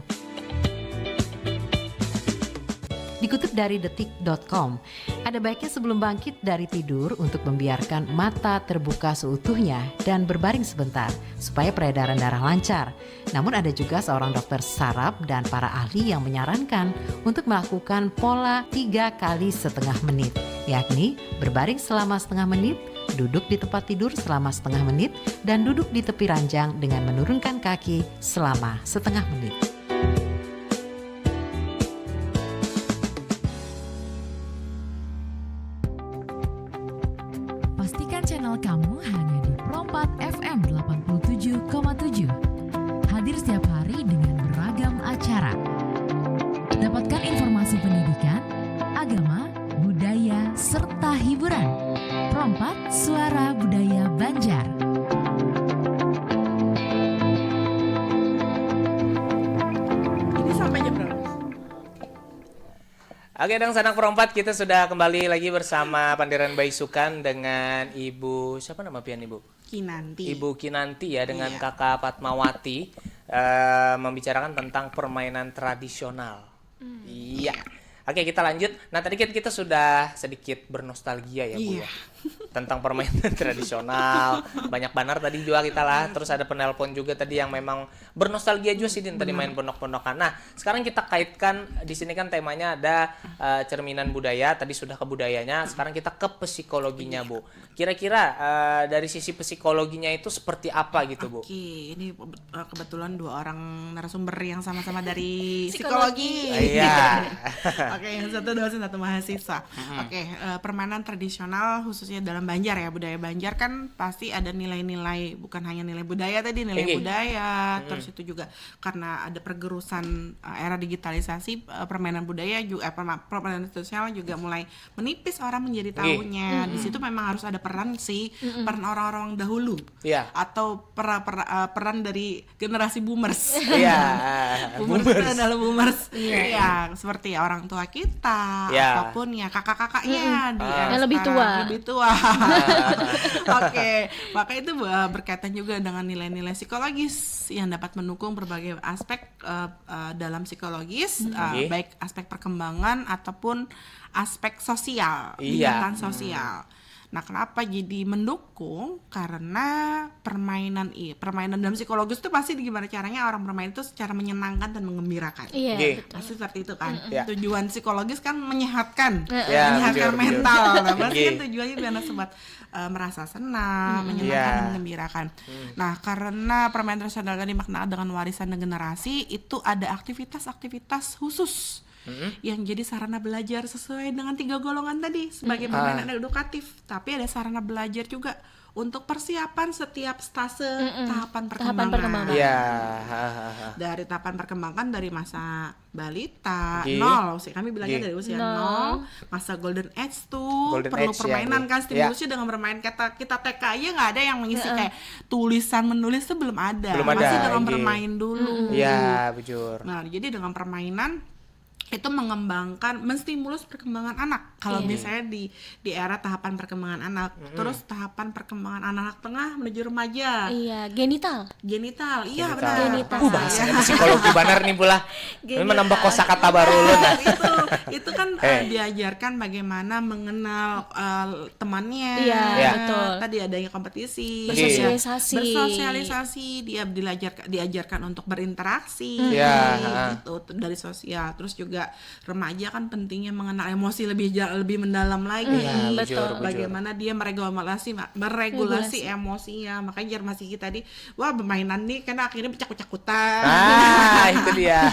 Dikutip dari detik dot com, ada baiknya sebelum bangkit dari tidur untuk membiarkan mata terbuka seutuhnya dan berbaring sebentar supaya peredaran darah lancar. Namun ada juga seorang dokter saraf dan para ahli yang menyarankan untuk melakukan pola tiga kali setengah menit, yakni berbaring selama setengah menit, duduk di tempat tidur selama setengah menit, dan duduk di tepi ranjang dengan menurunkan kaki selama setengah menit. Pastikan channel kamu hanya di Pro empat F M delapan puluh tujuh koma tujuh. Hadir setiap hari dengan beragam acara. Dapatkan informasi pendidikan, agama, budaya, serta hiburan. Pro empat, Suara Budaya Banjar. Ini sampai jam berapa? Oke, dangsanak Pro empat, kita sudah kembali lagi bersama Panderan Baisukan dengan Ibu, siapa nama pian, Ibu? Kinanti. Ibu Kinanti ya, dengan iya. Kakak Fatmawati, eh, membicarakan tentang permainan tradisional. Hmm. Iya. Oke, kita lanjut. Nah, tadi kan kita sudah sedikit bernostalgia ya, Bu, iya. Ya? Tentang permainan tradisional. Banyak banar tadi juga kita lah. Terus ada penelpon juga tadi yang memang bernostalgia juga sih, Din, tadi main pondok-pondokan. Nah, sekarang kita kaitkan di sini kan temanya ada uh, cerminan budaya, tadi sudah ke budayanya, sekarang kita ke psikologinya, Bu. Kira-kira uh, dari sisi psikologinya itu seperti apa gitu, Bu? Oke, ini uh, kebetulan dua orang narasumber yang sama-sama dari psikologi. Psikologi. Iya. Oke, yang satu dosen, satu mahasiswa. Oke, eh, permainan tradisional khususnya dalam Banjar ya, budaya Banjar kan pasti ada nilai-nilai, bukan hanya nilai budaya tadi, nilai Tinggi. budaya, terus itu juga karena ada pergerusan eh, era digitalisasi, eh, permainan budaya juga, eh, perma- permainan tradisional juga mulai menipis orang menjadi Tinggi. tahunya. Di situ memang harus ada peran sih, peran orang-orang dahulu. Iya. Atau pera- pera- eh, peran dari generasi boomers. Iya. Boomers itu adalah boomers. Iya, seperti orang tua kita Ya. ataupun ya kakak-kakaknya di era Yang lebih sekarang, tua. Lebih tua. Oke, maka itu eh, berkaitan juga dengan nilai-nilai psikologis yang dapat mendukung berbagai aspek eh, eh, dalam psikologis, eh, Oke. baik aspek perkembangan ataupun aspek sosial, Iya. tingkatan sosial. Nah, kenapa jadi mendukung? Karena permainan i, permainan dalam psikologis itu pasti gimana caranya orang bermain itu secara menyenangkan dan menggembirakan. Iya, Oke. betul. Pasti seperti itu kan. Iya. Tujuan psikologis kan menyehatkan, Heeh. Ya, menyehatkan bujur, bujur. mental. Nah, pasti Oke. kan tujuannya biar sobat eh, merasa senang, menyenangkan Iya. dan menggembirakan. Nah, karena permainan tradisional tadi makna dengan warisan dan generasi itu ada aktivitas-aktivitas khusus yang jadi sarana belajar sesuai dengan tiga golongan tadi sebagai permainan edukatif, tapi ada sarana belajar juga untuk persiapan setiap stase tahapan Tahapan perkembangan. perkembangan. Iya. Ha, ha, ha. Dari tahapan perkembangan dari masa balita, Oke. nol sih kami bilangnya Oke. dari usia Nol. nol, masa golden age tuh Golden perlu age, ya, permainan oke. kan, Ya. stimulusnya dengan bermain, kata kita T K aja nggak ada yang mengisi kayak tulisan menulis tuh belum ada. Belum ada, Masih dengan oke. Bermain dulu. Iya, bujur. Nah, jadi dengan permainan itu mengembangkan, menstimulus perkembangan anak. Kalau Iya. Misalnya di di era tahapan perkembangan anak, terus tahapan perkembangan anak-anak tengah menuju remaja, Iya, genital. genital, iya Genital. Benar. Genital. Uh, bahasanya psikologi banar nih, Bulah. Ini Genital. Menambah kosakata baru lu nah. Itu itu kan eh, Eh. diajarkan bagaimana mengenal eh, temannya. Iya, Iya. betul. Tadi adanya kompetisi, Bersosialisasi. bersosialisasi, dia diajarkan diajarkan untuk berinteraksi, Iya, ha. Gitu dari sosial. Terus juga remaja kan pentingnya mengenal emosi lebih ja- lebih mendalam lagi. Iya, Mm, bujur, betul. bujur. Bagaimana dia meregulasi meregulasi emosinya. Makanya jar masih kita di wah bermainan nih karena akhirnya bercakut-cakutan. Ah, itu dia.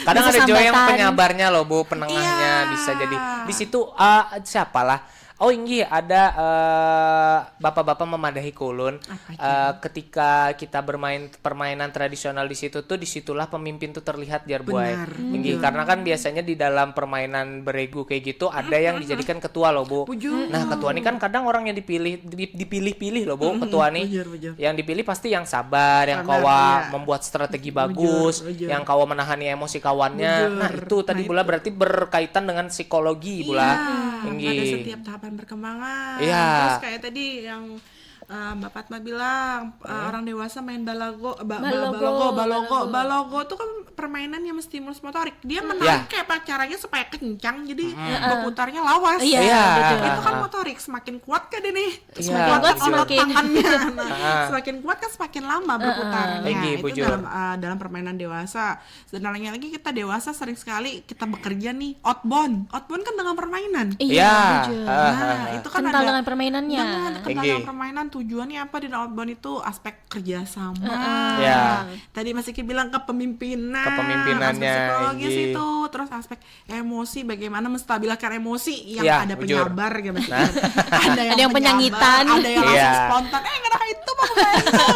Kadang Bisa ada juga yang sambatan. penyabarnya loh, Bu, penengahnya Iya. Bisa jadi. Di situ eh, siapalah? Oh, inggih ada eh, bapak-bapak memadahi kulun Apa itu? eh, ketika kita bermain permainan tradisional di situ tuh, disitulah pemimpin tuh terlihat, jar buai. Benar, Inggih, betul. Karena kan biasanya di dalam permainan beregu kayak gitu ada yang dijadikan ketua loh, Bu. Bujur. Nah, ketua ini kan kadang orang yang dipilih di- dipilih-pilih loh, Bu, ketua nih. Bujur, bujur. Yang dipilih pasti yang sabar, yang Sabar, kawa iya. membuat strategi Bujur, bagus, bujur. Yang kawa menahani emosi kawannya. Bujur. Nah, itu tadi Nah, Bula itu. Berarti berkaitan dengan psikologi, Bula. Iya, Inggih. Pada setiap tahapan perkembangan. Iya. Terus kayak tadi yang eh, Mbak Fatma bilang eh, orang dewasa main balago, ba- ba- Balogo, balogo, balogo, balogo. Balogo tuh kan permainan yang menstimulus motorik. Dia menarik Ya. kayak apa caranya supaya kencang, jadi berputarnya lawas. Iya, Iya. betul. Itu kan motorik, semakin kuat kan ini. Semakin kuat, Otot semakin. Tangannya. Nah, Heeh. Semakin kuat kan semakin lama berputarnya. Tinggi, Itu bujur. dalam eh, dalam permainan dewasa. Sebenarnya lagi kita dewasa sering sekali kita bekerja nih outbound. Outbound kan dengan permainan. Iya, Ya, bujur. ha, ha, Nah, ha. itu kan Kental ada dengan permainannya. Dengan, kental Tinggi. Dengan permainan tujuannya apa di outbound itu aspek kerjasama. Ya. Tadi masih bilang kepemimpinan, Kepemimpinannya, aspek psikologis inggih. Itu, terus aspek emosi, bagaimana menstabilkan emosi yang Ya, ada bujur. Penyabar, gitu. Nah. Ada yang, Ada yang penyangitan. Ada yang Iya. langsung spontan. Eh, kenapa itu mau bantu?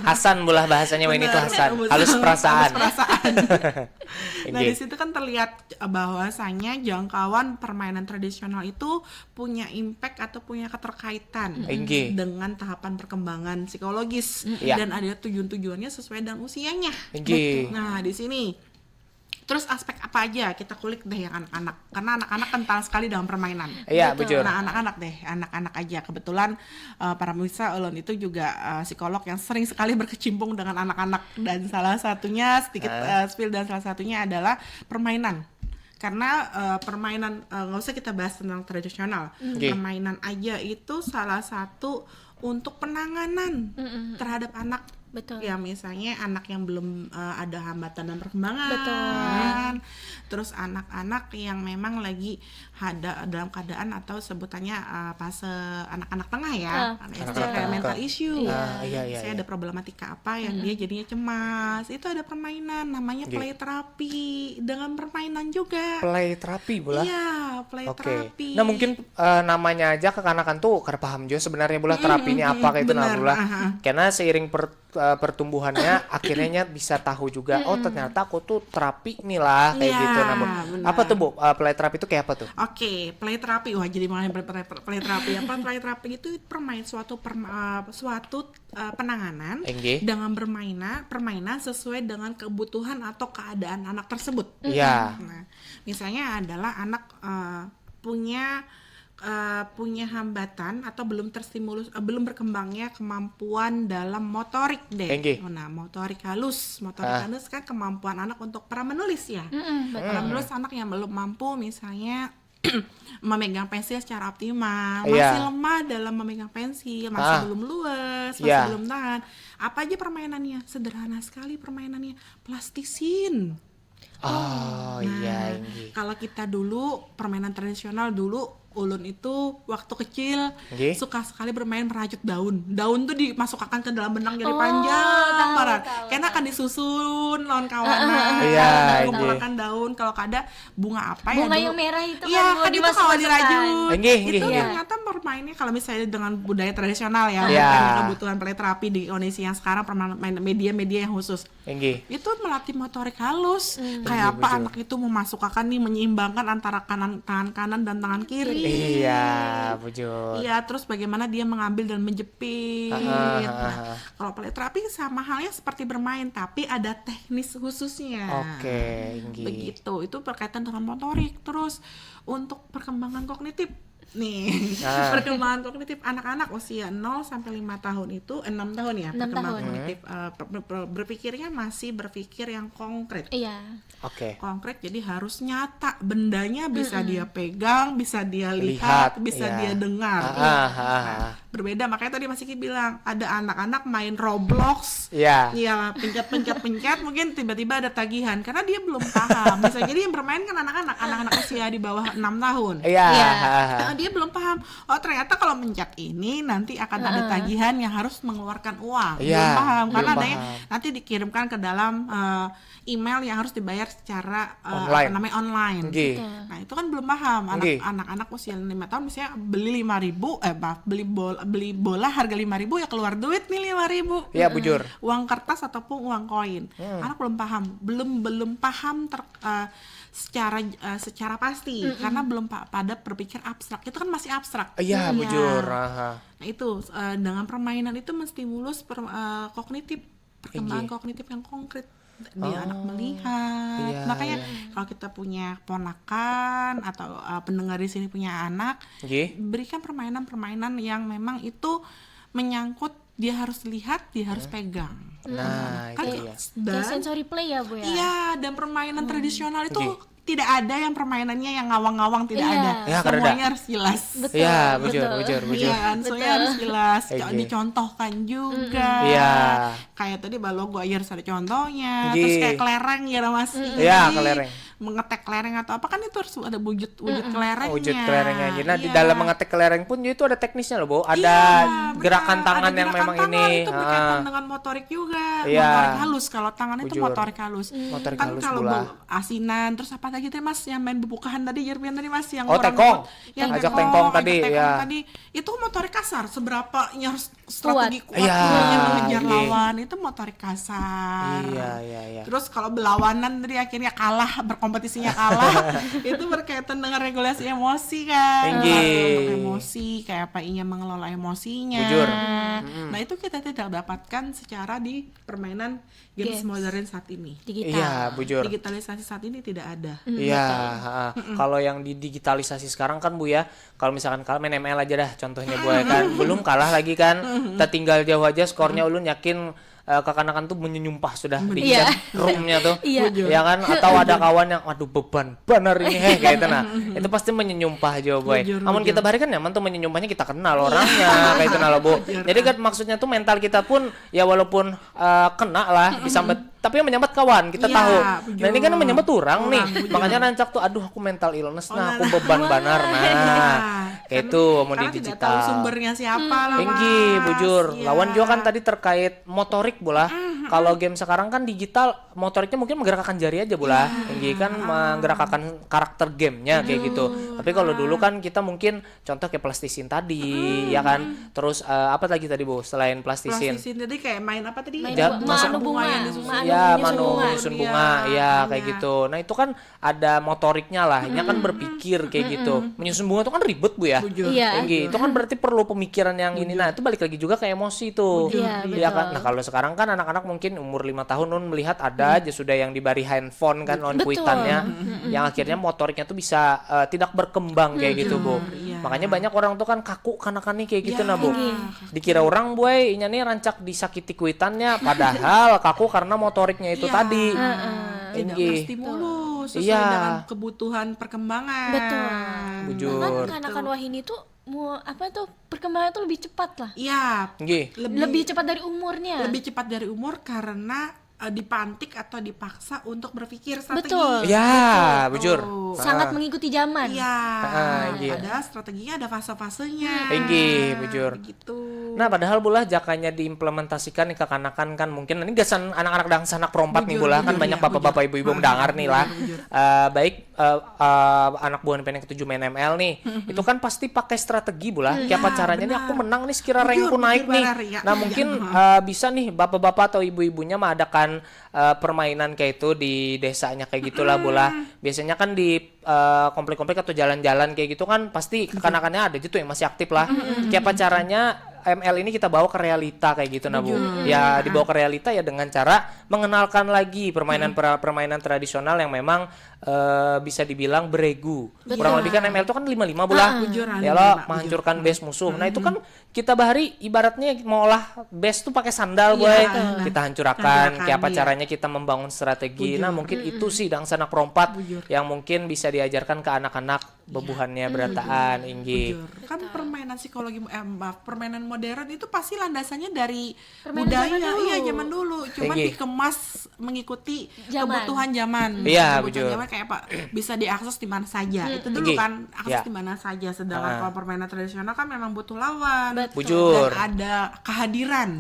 Hasan, Bulah, bahasanya ini tuh Benar, Hasan. betul. Halus perasaan. Halus perasaan. Nah, Inggih. Di situ kan terlihat eh, bahwasanya jangkauan permainan tradisional itu punya impact atau punya keterkaitan Inggih. Dengan tahapan perkembangan psikologis Iya. Dan ada tujuan-tujuannya sesuai dengan usianya. Inggih. Nah, di sini terus aspek apa aja kita kulik deh yang anak-anak, karena anak-anak kental sekali dengan permainan. Iya, bujur. Nah, anak-anak deh, anak-anak aja. Kebetulan eh, para pemirsa, ulun itu juga eh, psikolog yang sering sekali berkecimpung dengan anak-anak, dan salah satunya sedikit eh, spill, dan salah satunya adalah permainan. Karena eh, permainan eh, nggak usah kita bahas tentang tradisional. Oke. Permainan aja itu salah satu untuk penanganan terhadap anak Betul. Ya, misalnya anak yang belum uh, ada hambatan dalam Betul. perkembangan, terus anak-anak yang memang lagi ada dalam keadaan atau sebutannya uh, fase anak-anak tengah ya, Ah. anak Anak-anak S D kayak tengah. Mental issue. Iya. Ah, iya, iya, Misalnya iya. Ada problematika apa yang dia jadinya cemas, itu ada permainan namanya Iya. Play Therapy. Dengan permainan juga. Play terapi bola. Iya, play Oke. therapy. Nah, mungkin eh, namanya aja kekanakan tuh kada paham juga sebenarnya bola terapi ini apa kayak itu nah benar, bola. Aha. Karena seiring per- eh, pertumbuhannya akhirnya bisa tahu juga, oh, ternyata aku tuh terapi nih lah kayak Iya, gitu nah, Bu. Benar. Apa tuh, Bu? Eh, play terapi itu kayak apa tuh? Oke, play therapy. Wah, jadi mengenai play, play, play therapy apa? Play therapy itu permain suatu perma- uh, suatu uh, penanganan Enggih. Dengan bermaina permainan sesuai dengan kebutuhan atau keadaan anak tersebut. Iya. Nah, misalnya adalah anak uh, punya uh, punya hambatan atau belum terstimulus, uh, belum berkembangnya kemampuan dalam motorik deh. Enggih. Nah, motorik halus, motorik Ah. halus kan kemampuan anak untuk para menulis ya. Mm-mm, betul. Para menulis anak yang belum mampu misalnya memegang pensil secara optimal, Iya. Masih lemah dalam memegang pensil, masih Ah. Belum luwes, masih Iya. Belum tahan. Apa aja permainannya? Sederhana sekali permainannya, plastisin. Oh, iya, enggih. Kalau kita dulu permainan tradisional dulu, ulun itu waktu kecil Enggih. Suka sekali bermain merajut daun. Daun tuh dimasukakan ke dalam benang jadi Oh, panjang tahu, paran. tahu, Karena tahu. Akan disusun lawan kawan. Iya, Dikumpulakan daun. Kalau kada bunga apa ya? Bunga Dulu- yang merah itu Iya, kan mau kan itu kalau dimasukkan. dirajut. Enggih, enggih, Itu enggih. Ternyata bermainnya kalau misalnya dengan budaya tradisional ya, Iya. bukan kebutuhan play therapy di kondisi yang sekarang permainan media-media yang khusus. Enggih. Itu melatih motorik halus. Hmm. Kayak Betul, apa betul. Anak itu memasukkan nih, menyeimbangkan antara kanan, tangan kanan dan tangan kiri. Iya, bujur. Iya, terus bagaimana dia mengambil dan menjepit. Ah, ah, Nah, ah. Kalau play therapy sama halnya seperti bermain, tapi ada teknis khususnya. Oke, enggih. Begitu. Itu berkaitan dengan motorik. Terus untuk perkembangan kognitif. Nih, Ah. Perkembangan kognitif anak-anak usia nol sampai lima tahun itu, enam tahun ya, Enam perkembangan tahun. Kognitif, eh, per- per- berpikirnya masih berpikir yang konkret. Iya. Oke. Konkret, jadi harus nyata, bendanya bisa dia pegang, bisa dia Lihat, lihat, bisa iya. dia dengar. Ah, ah, ah, ah. Nah, berbeda, makanya tadi Mas Iki bilang ada anak-anak main Roblox. Iya. Iya, pencet-pencet-pencet, mungkin tiba-tiba ada tagihan karena dia belum paham. Bisa jadi yang bermain kan anak-anak, anak-anak usia di bawah enam tahun. Iya. Iya. Ah, ah. Nah, dia belum paham. Oh, ternyata kalau mencet ini nanti akan ada tagihan yang harus mengeluarkan uang. Iya, Belum paham karena belum adanya paham. Nanti dikirimkan ke dalam eh, email yang harus dibayar secara eh, Online. apa namanya, online. Enggih. Betul. Nah, itu kan belum paham. Anak Enggih. Anak-anak usia lima tahun misalnya beli lima ribu, eh maaf, beli bola, beli bola harga lima ribu, ya keluar duit nih lima ribu. Iya, bujur. Uang kertas ataupun uang koin. Anak belum paham, belum belum paham ter- eh, secara eh, secara pasti karena belum pa- pada berpikir abstrak. Itu kan masih abstrak. Iya, Hmm, bujur. iya. Aha. Nah, itu eh, dengan permainan itu menstimulus per- eh, kognitif, perkembangan Enggih. Kognitif yang konkret. Dia Oh, anak melihat. iya, Makanya iya. Kalau kita punya ponakan atau eh, pendengar di sini punya anak, Enggih. Berikan permainan-permainan yang memang itu menyangkut, dia harus lihat, dia harus pegang. Nah, Kan itu ya. Dan Kayak sensory play ya, Bu, ya? Iya, dan permainan tradisional itu Oke. Tidak ada yang permainan yang ngawang-ngawang, tidak Iya. ada. Ya, kada ada. Semuanya harus jelas. Betul. Iya, bujur, Betul. bujur, bujur. Iya, semuanya harus jelas. Iya. Dicontohkan juga. Iya. Kayak tadi balogo aja harus ada contohnya. Iya. Terus kayak kelereng ya, Mas. Iya, kelereng. Mengetek kelereng atau apa kan itu harus ada wujud wujud kelerengnya. Wujud kelerengnya aja. Nah, di Iya. dalam mengetek kelereng pun itu ada teknisnya loh, Bu. Ada Iya, gerakan benar. tangan Ada yang gerakan memang tangan, ini. Itu berkaitan Ah. dengan motorik juga, Iya. motorik halus. Kalau tangan itu Bujur. Motorik halus. Motorik Kan halus kalau bola. bau asinan, terus apa lagi teh, Mas, yang main bebukahan tadi, Jerpian tadi, Mas, yang Oh, orang tekong. Yang Ajak tekong, tekong tadi, ajak tekong ya. Tadi. Itu motorik kasar, seberapa nya harus strategi kuat, Iya, yang mengejar iya. Lawan, itu motorik kasar. Iya, iya, iya. Terus kalau berlawanan tadi akhirnya kalah, berkompetisinya kalah, itu berkaitan dengan regulasi emosi kan. Inggih. Untuk emosi, kayak apa inya mengelola emosinya. Bujur. Nah, itu kita tidak dapatkan secara di permainan games Games. Modern saat ini. Digital. Iya, bujur. Digitalisasi saat ini tidak ada. Iya, heeh. Kalau yang di digitalisasi sekarang kan, Bu, ya, kalau misalkan kalian main M L aja dah contohnya, Bu, ya kan. Belum kalah lagi kan. Tertinggal jauh aja skornya, ulun yakin eh, kakanakan tuh menyumpah sudah di Iya. roomnya tuh. Iya. Bujur. Ya kan? Atau ada kawan yang, "Waduh, beban banar ini, heh," kayak itu. Nah, itu pasti menyumpah juga, boy. Bujur, Amun bujur. kita bahari kan nyaman tuh menyumpahnya, kita kenal orangnya, kayak itu, nah, Bu. Bujur. Jadi kan maksudnya tuh mental kita pun, ya, walaupun, eh, kena lah, disambut, tapi yang menyambat kawan, kita Iya, tahu. Nah, ini kan yang bujur. menyambat orang nih. Orang, bujur. Makanya rancak tuh, "Aduh, aku mental illness, Oh, nah, aku lah. beban Wah. banar." Nah, Iya. kayak Karena, itu, mau karena di tidak digital. tahu sumbernya siapa lah, Tinggi, Mas. bujur. Iya. Lawan juga kan tadi terkait motorik, bola. Mm-mm. Kalau game sekarang kan digital, motoriknya mungkin menggerakkan jari aja, bola. Iya. Tinggi kan menggerakkan karakter gamenya, kayak gitu. Betul. Tapi kalau dulu kan kita mungkin contoh kayak plastisin tadi, ya kan? Terus, eh, apa lagi tadi, Bu? Selain plastisin. Plastisin tadi kayak main apa tadi? Main Ja-, bu-, masa- manu bunga. Bunga yang disusun. Ya, Manu manu bunga. nyusun Iya, bunga, ya, kayak makanya. gitu. Nah, itu kan ada motoriknya lah, nya kan berpikir kayak gitu. Menyusun bunga itu kan ribet, Bu, ya. Bujur. Iya. Tinggi. Itu kan berarti perlu pemikiran yang ini. Bujur. Nah, itu balik lagi juga ke emosi tuh. Bujur. Iya, Iya betul. kan? Nah, kalau sekarang kan anak-anak mungkin umur lima tahun, nun melihat ada aja sudah yang dibari handphone kan, lawan Betul. kuitannya. Mm-mm. Yang akhirnya motoriknya tuh bisa, eh, tidak berkembang kayak gitu, Bu. Bujur, iya. Makanya banyak orang tuh kan kaku kanakan nih kayak gitu, Ya. nah, Bu. Iya. Dikira orang, boy, inya nih rancak disakiti kuitannya, padahal kaku karena motoriknya itu Iya. tadi. Heeh. Tidak Tinggi. berstimulus sesuai Iya. dengan kebutuhan perkembangan. Betul. Bujur. Bahkan kanakan Betul. wahini tuh mau apa tuh, perkembangan tuh lebih cepat lah. Iya. Tinggi. Lebih, Lebih cepat dari umurnya. lebih cepat dari umur karena, eh, dipantik atau dipaksa untuk berpikir strategi. Betul. Ya, Betul. bujur. Tuh. Sangat Ah. mengikuti zaman. Iya. Ah, iya. Padahal strateginya ada fase-fasenya. Tinggi, bujur. Begitu. Nah, padahal, bola, jakanya diimplementasikan nih kekanakan kan, mungkin ini gasan anak-anak dangsanak perompat nih, Bujur, bola, kan bujur, banyak iya, bapak-bapak, bujur. ibu-ibu Ah, mendengar nih bujur, lah. bujur. Eh, baik, eh, eh, anak buah N P N yang ketujuh main M L nih, itu kan pasti pakai strategi, bola. Iya, Kayak pacarannya nih, benar. "Aku menang nih sekira Bujur, rankku bujur, naik nih." banar, iya. Nah, Iya. mungkin, eh, bisa nih bapak-bapak atau ibu-ibunya mengadakan, eh, permainan kayak itu di desanya kayak gitulah, bola. Biasanya kan di, eh, komplek-komplek atau jalan-jalan kayak gitu kan pasti kekanakannya ada aja tuh yang masih aktif lah. Kayak apa caranya M L ini kita bawa ke realita kayak gitu, nah, Bu. Bujur. Ya, dibawa ke realita ya dengan cara mengenalkan lagi permainan pra-, permainan tradisional yang memang, eh, bisa dibilang beregu. Betul. Kurang lebih kan M L itu kan lima lima, bola. Ah. Bujur, Ya, lima lo lima, bujur. menghancurkan base musuh. Nah, itu kan kita bahari ibaratnya mau olah base tuh pakai sandal, Iya, boy. betul. Kita hancurakan, Hancurakan, kayak apa iya. caranya kita membangun strategi. Bujur. Nah, mungkin itu sih dangsanak perompat Bujur. yang mungkin bisa diajarkan ke anak-anak bebuhannya berataan, inggi. Bujur. Kan permainan psikologi, eh, maaf, permainan modern itu pasti landasannya dari Permainan budaya, zaman dulu. iya, zaman dulu. Cuman Tinggi. dikemas mengikuti Zaman. kebutuhan zaman. Iya, Kebutuhan bujur. zaman kayak apa? Bisa diakses di mana saja. Itu dulu Tinggi. kan akses Ya. di mana saja. Sedangkan Ah. kalau permainan tradisional kan memang butuh lawan. Betul. Bujur. Dan ada kehadiran.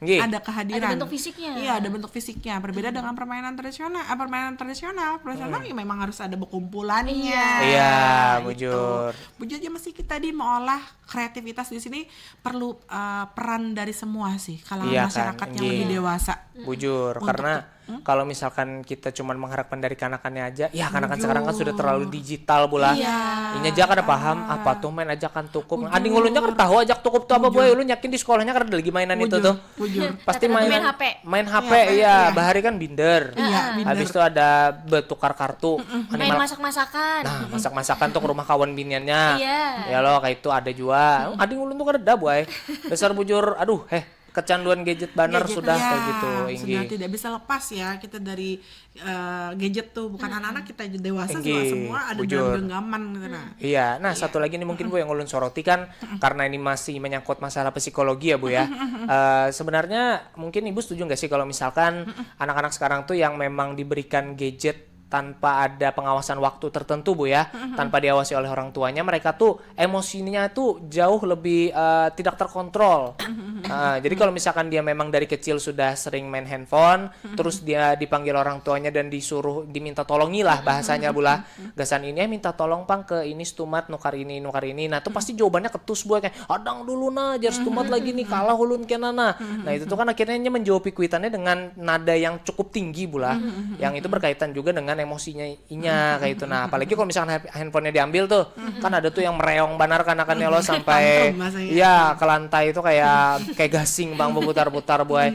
Tinggi. Ada kehadiran. Ada bentuk fisiknya. Iya, ada bentuk fisiknya. Berbeda dengan permainan tradisional. Ah, permainan tradisional, permainan ya memang harus ada berkumpulannya. Iya. Iya, Gitu. bujur. Bujur aja masih kita di mengolah kreativitas di sini perlu, eh, peran dari semua sih, kalangan Iya, kan, masyarakat yang tinggi. lebih dewasa. Bujur, Untuk karena Hmm? kalau misalkan kita cuman mengharapkan dari kanakannya aja, ya kanakan Bujur. sekarang kan sudah terlalu digital, bola. Iya. Inya aja kada paham Ah. apa tuh main ajakan tukup. Bujur. Ading ulunnya kada tahu ajak tukup tuh apa, Bujur. boy. Ulun yakin di sekolahnya kada ada lagi mainan itu Bujur. tuh. Bujur. Pasti Rata-rata main, main H P. main H P, Iya, main, iya. iya. Bahari kan binder. Iya, Ah. binder. Habis itu ada bertukar kartu. Mm-mm. Main Animal masak-masakan. Nah, masak-masakan tuh ke rumah kawan biniannya. Iya. Ya lo, kayak itu ada jua. Hmm. Ading ulun tuh kada ada, boy. Dasar bujur, aduh, heh, kecanduan gadget banar Gadget, sudah, iya. kayak gitu, inggi. Sudah tidak bisa lepas ya kita dari, eh, gadget tuh. Bukan Hmm. anak-anak, kita aja dewasa juga Inggi, semua ada bujur. dalam genggaman gitu, nah. Iya, nah, Iya. satu lagi nih mungkin, Bu, yang ulun soroti kan, karena ini masih menyangkut masalah psikologi ya, Bu, ya. Eh, sebenarnya mungkin Ibu setuju nggak sih kalau misalkan anak-anak sekarang tuh yang memang diberikan gadget tanpa ada pengawasan waktu tertentu, Bu, ya, tanpa diawasi oleh orang tuanya, mereka tuh emosinya tuh jauh lebih, eh, tidak terkontrol. Ah, jadi kalau misalkan dia memang dari kecil sudah sering main handphone, terus dia dipanggil orang tuanya dan disuruh, diminta tolongi lah bahasanya, Bu, lah. Gasan ini, "Eh, minta tolong pang ke ini, stumat, nukar ini, nukar ini." Nah, tuh pasti jawabannya ketus, Bu, kayak, "Hadang dulu nah, jar stumat lagi nih, kalah ulun kena nah." Nah, itu tuh kan akhirnya menjawab kuitannya dengan nada yang cukup tinggi, Bu, lah. Yang itu berkaitan juga dengan emosinya inya, kayak itu. Nah, apalagi kalau misalkan ha-, handphonenya diambil tuh, kan ada tuh yang mereong banar kanakannya lo sampai, Tantrum rasanya. iya, ke lantai itu kayak, kayak gasing, Bang, berputar-putar, boy.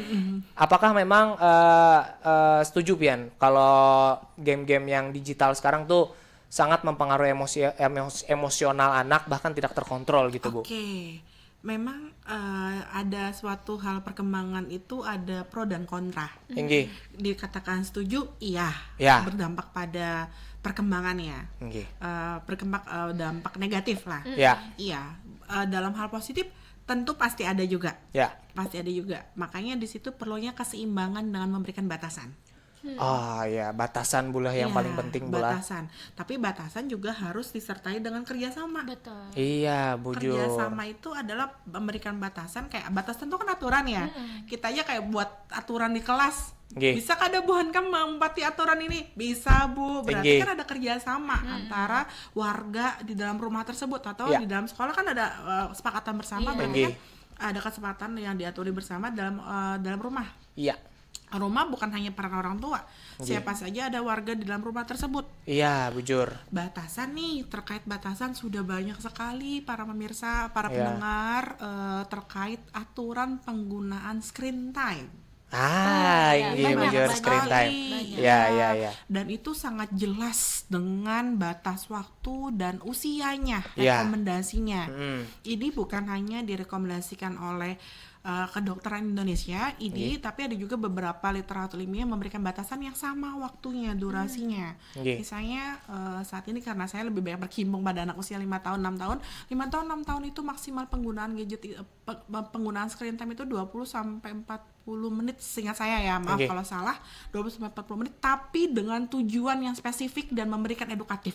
Apakah memang, eh, eh, setuju, pian, kalau game-game yang digital sekarang tuh sangat mempengaruhi emosi, emos-, emosional anak, bahkan tidak terkontrol gitu, Bu? Oke. Memang uh, ada suatu hal perkembangan itu ada pro dan kontra. Inggih. Dikatakan setuju, iya, Ya. Berdampak pada perkembangannya. Inggih. Uh, berkembang uh, dampak negatif lah. Ya. Iya, uh, dalam hal positif tentu pasti ada juga. Ya. Pasti ada juga. Makanya di situ perlunya keseimbangan dengan memberikan batasan. Ah ya, batasan bulah yang Iya, paling penting bulah. Batasan. Tapi batasan juga harus disertai dengan kerjasama. Betul. Iya, bujur. Kerjasama itu adalah memberikan batasan, kayak batasan itu kan aturan ya. Kita aja kayak buat aturan di kelas. Nggih. Bisa kada buhan kam mampati aturan ini? Bisa, Bu. Berarti Nggih. Kan ada kerjasama antara warga di dalam rumah tersebut atau Ya. Di dalam sekolah kan ada uh, kesepakatan bersama. Iya. Berarti Nggih. Kan ada kesepakatan yang diaturi bersama dalam uh, dalam rumah. Iya. Rumah bukan hanya peran orang tua. Siapa saja ada warga di dalam rumah tersebut. Iya, bujur. Batasan nih, terkait batasan sudah banyak sekali para pemirsa, para Ya. Pendengar eh, terkait aturan penggunaan screen time. Ah, iya, ini banyak, bujur banyak. Screen time. Sekali. Ya, ya, ya. Dan itu sangat jelas dengan batas waktu dan usianya, Ya. Rekomendasinya. Mm. Ini bukan hanya direkomendasikan oleh uh, kedokteran Indonesia ini, tapi ada juga beberapa literatur ilmiah memberikan batasan yang sama waktunya, durasinya. Nggih. Misalnya uh, saat ini karena saya lebih banyak berkecimpung pada anak usia lima tahun, enam tahun. Lima tahun, enam tahun itu maksimal penggunaan gadget, i- pe- penggunaan screen time itu dua puluh sampai empat puluh menit, seingat saya ya, maaf Nggih. Kalau salah, dua puluh sampai empat puluh menit, tapi dengan tujuan yang spesifik dan memberikan edukatif.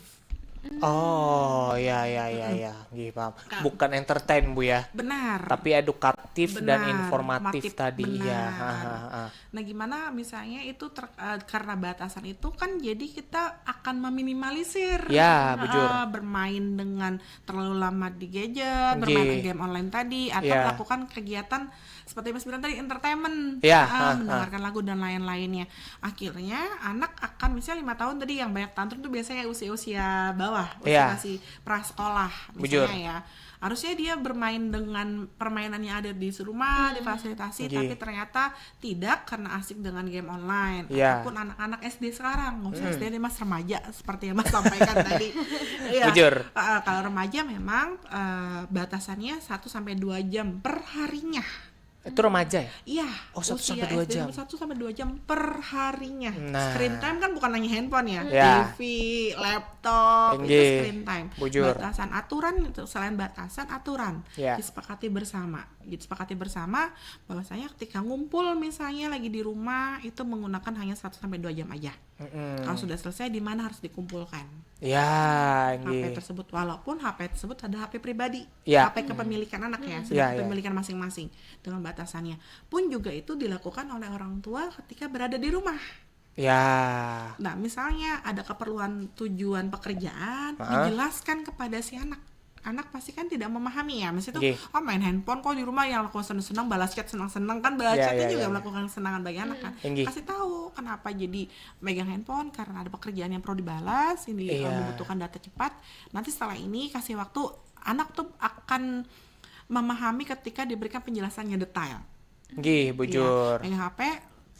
Oh, ya, ya, ya, ya. Nggih, paham. Bukan entertain, Bu, ya. Benar. Tapi edukatif dan Benar, informatif informatif, tadi, ya. benar. Ha, ha, ha. Nah, gimana misalnya itu ter- eh, karena batasan itu kan jadi kita akan meminimalisir Ya, eh, bujur. bermain dengan terlalu lama di gadget, Nggih. Bermain game online tadi atau Ya. Melakukan kegiatan seperti Mas bilang tadi, entertainment, Ya, Ah, ha, ha. Mendengarkan lagu dan lain-lainnya. Akhirnya anak akan misalnya lima tahun tadi yang banyak tantrum tuh biasanya usia-usia bawah, usia Ya. Masih prasekolah Bujur. Misalnya ya, harusnya dia bermain dengan permainan yang ada di rumah, difasilitasi, Nggih. Tapi ternyata tidak karena asik dengan game online. Ya. Ataupun anak-anak S D sekarang, nggak usah S D deh Mas, remaja seperti yang Mas sampaikan tadi. Iya. Bujur. Uh, kalau remaja memang uh, batasannya satu sampai dua jam per harinya. Itu remaja ya? Iya. Oh, satu usia sampai dua S D jam. Satu sampai dua jam per harinya. Nah. Screen time kan bukan hanya handphone ya, Ya. T V, laptop, itu Inggih. Screen time. Bujur. Batasan aturan itu, selain batasan, aturan Ya. Disepakati bersama. Disepakati bersama bahwasanya ketika ngumpul misalnya lagi di rumah itu menggunakan hanya satu sampai dua jam aja. Mm-mm. Kalau sudah selesai, di mana harus dikumpulkan Ya, H P nggih. Tersebut, walaupun H P tersebut ada H P pribadi, Ya. H P kepemilikan anak ya, Ya, sudah ya. Kepemilikan masing-masing dengan batasannya. Pun juga itu dilakukan oleh orang tua ketika berada di rumah. Ya. Nah, misalnya ada keperluan tujuan pekerjaan, Heeh. Dijelaskan kepada si anak. Anak pasti kan tidak memahami ya, maksudnya tuh, Nggih. Oh, main handphone kok di rumah, yang lakukan senang-senang, balas chat senang-senang kan, balas Ya, chat ya, itu juga ya. Melakukan kesenangan bagi anak kan. Inggih. Kasih tahu kenapa jadi megang handphone, karena ada pekerjaan yang perlu dibalas, ini Iya. eh, membutuhkan data cepat. Nanti setelah ini kasih waktu, anak tuh akan memahami ketika diberikan penjelasannya detail. Nggih, bujur. Iya. Megang H P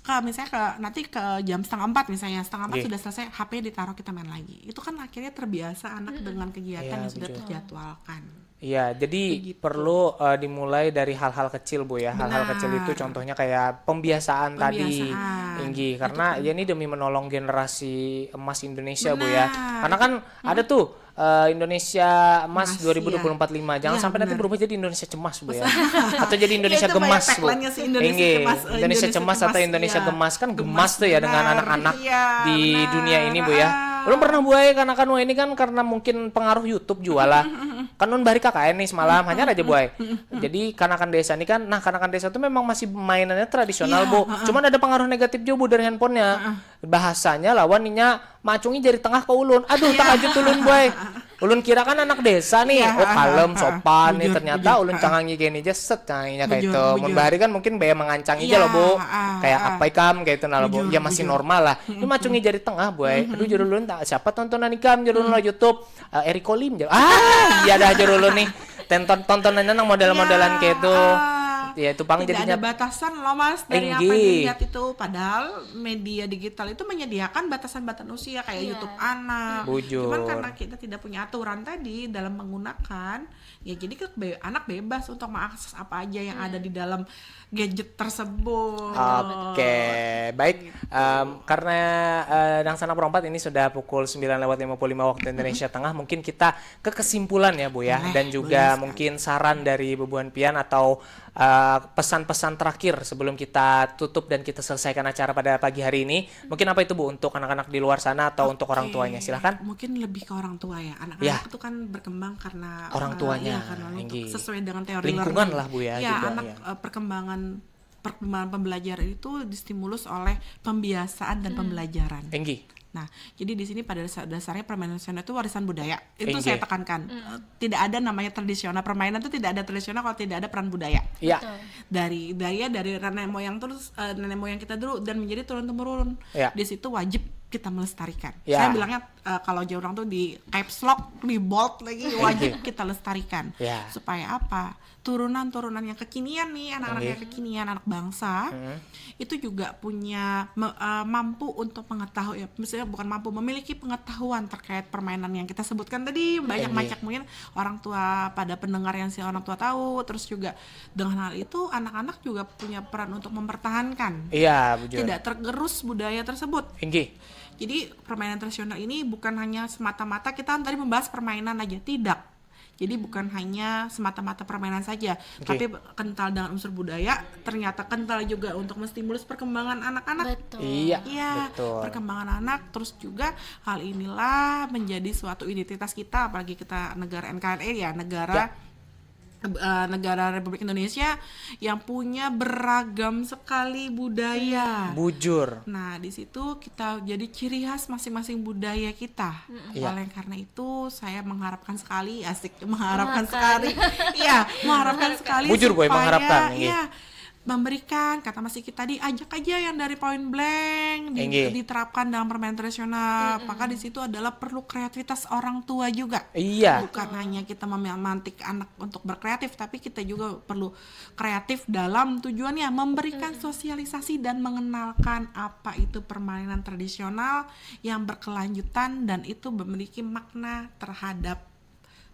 ke misalnya ke nanti ke jam setengah empat, misalnya setengah empat Nggih. Sudah selesai, H P ditaruh, kita main lagi. Itu kan akhirnya terbiasa anak dengan kegiatan Iya, yang sudah bujur. Terjadwalkan. Ya, jadi Begitu. Perlu eh, dimulai dari hal-hal kecil, Bu, ya. Hal-hal Benar. Kecil itu contohnya kayak pembiasaan, tadi. Pembiasaan. Inggih, Itu karena kan. Ya, ini demi menolong generasi emas Indonesia, Bu, ya. Benar. Karena kan ada tuh eh, Indonesia Emas Emas, dua ribu dua puluh empat lima. Jangan Iya, sampai nanti benar. Berubah jadi Indonesia cemas, Bu, ya. Atau jadi Indonesia Itu banyak gemas, Bu. tagline-nya sih, Indonesia Inggih, cemas, eh, Indonesia Indonesia cemas atau cemas, Indonesia iya. Gemas, kan Gemas, gemas tuh ya dengan benar. Anak-anak Iya, di benar. dunia ini, Bu, ya. Ah. Ulun pernah, Bu, ai, kanakan wahini kan karena mungkin pengaruh YouTube jua lah. Kan ulun bahari K K N nih semalam, hanyar aja, Bu, ai. Jadi kanakan desa nih kan, nah, kanakan desa tuh memang masih mainannya tradisional, Iya, Bu. heeh. Cuman ada pengaruh negatif juga, Bu, dari handphonenya. Bahasanya lawan inya macungi jari tengah ke ulun. Aduh, takajut ulun, Bu, ai. Ulun kira kan anak desa nih, Iya, oh, kalem, heeh, sopan nih, bujur, ternyata bujur, ulun heeh. Cangangi gini aja, set, canganginya kayak Bujur, itu. Mun bujur. Bahari kan mungkin baya mangancangi aja Iya, loh, Bu. heeh, Kayak heeh. Apa ikam kayak itu nah loh, Bu. Bujur, Ya masih bujur. Normal lah. Ini macungi jari tengah, Bu, ai. Aduh, jar ulun, tak siapa tontonan ikam, jar ulun lah YouTube. Eh, Eri Kolim, jar. Ah, iya dah, jar ulun nih. Tonton tontonannya nang model-modelan Iya, kayak itu. Ah. Ya, itu pang Tidak jadinya ada batasan loh, Mas, dari apa yang Inggih. dilihat itu. Padahal media digital itu menyediakan batasan-batasan usia kayak Iya. YouTube anak. Bujur. Cuman karena kita tidak punya aturan tadi dalam menggunakan, ya jadi ke be- anak bebas untuk mengakses apa aja yang ada di dalam gadget tersebut. Oke, baik. Em, karena eh, Dangsanak Perompat ini sudah pukul sembilan lewat lima puluh lima waktu Indonesia Tengah, mungkin kita ke kesimpulan ya, Bu, ya. Boleh, Dan juga boleh sekali. Mungkin saran dari bubuhan pian atau eh, pesan-pesan terakhir sebelum kita tutup dan kita selesaikan acara pada pagi hari ini. Mungkin apa itu, Bu, untuk anak-anak di luar sana atau untuk orang Oke, tuanya? Silahkan. Mungkin lebih ke orang tua ya. Anak-anak Ya. itu kan berkembang karena Orang eh, tuanya, iya, karena untuk Inggih. Sesuai dengan teori Lingkungan learning. lah, Bu, ya, Ya, juga, anak ya. Eh, perkembangan perkembangan pembelajaran itu distimulus oleh pembiasaan dan pembelajaran. Inggih. Nah, jadi di sini pada dasar- dasarnya permainan tradisional itu warisan budaya. Itu Inggih. Saya tekankan. Eh, Tidak ada namanya tradisional. Permainan itu tidak ada tradisional kalau tidak ada peran budaya. Ya. Betul. Dari dari ya dari nenek moyang terus eh, nenek moyang kita dulu dan menjadi turun temurun. Ya. Di situ wajib kita melestarikan. Ya. Saya bilangnya eh, kalau jauh orang tuh di caps lock, di bold lagi wajib kita lestarikan. Ya. Supaya apa? Turunan-turunan yang kekinian nih, anak-anak yang kekinian, anak bangsa, itu juga punya me- eh, mampu untuk mengetahui, ya, maksudnya bukan mampu, memiliki pengetahuan terkait permainan yang kita sebutkan tadi. Banyak Iya. Macak, mungkin orang tua, pada pendengar yang si orang tua tahu, terus juga dengan hal itu anak-anak juga punya peran untuk mempertahankan. Iya, bujur. Tidak tergerus budaya tersebut. Inggih. Jadi permainan tradisional ini bukan hanya semata-mata kita tadi membahas permainan aja, tidak. Jadi bukan hanya semata-mata permainan saja, Oke. tapi kental dengan unsur budaya, ternyata kental juga untuk menstimulus perkembangan anak-anak. Betul. Iya, Iya, betul. Perkembangan anak, terus juga hal inilah menjadi suatu identitas kita, apalagi kita negara N K R I ya, negara Ya. eh, negara Republik Indonesia yang punya beragam sekali budaya. Bujur. Nah, di situ kita jadi ciri khas masing-masing budaya kita. Iya. Oleh karena itu, saya mengharapkan sekali, asik, mengharapkan Makan. Sekali, iya, mengharapkan sekali Bujur, boy, supaya, mengharapkan, inggih. Iya, memberikan, kata Mas Iki tadi, ajak aja yang dari point blank, di- Inggih. Diterapkan dalam permainan tradisional. Maka di situ adalah perlu kreativitas orang tua juga. Iya. Bukan hanya kita memantik anak untuk berkreatif, tapi kita juga perlu kreatif dalam tujuannya memberikan sosialisasi dan mengenalkan apa itu permainan tradisional yang berkelanjutan dan itu memiliki makna terhadap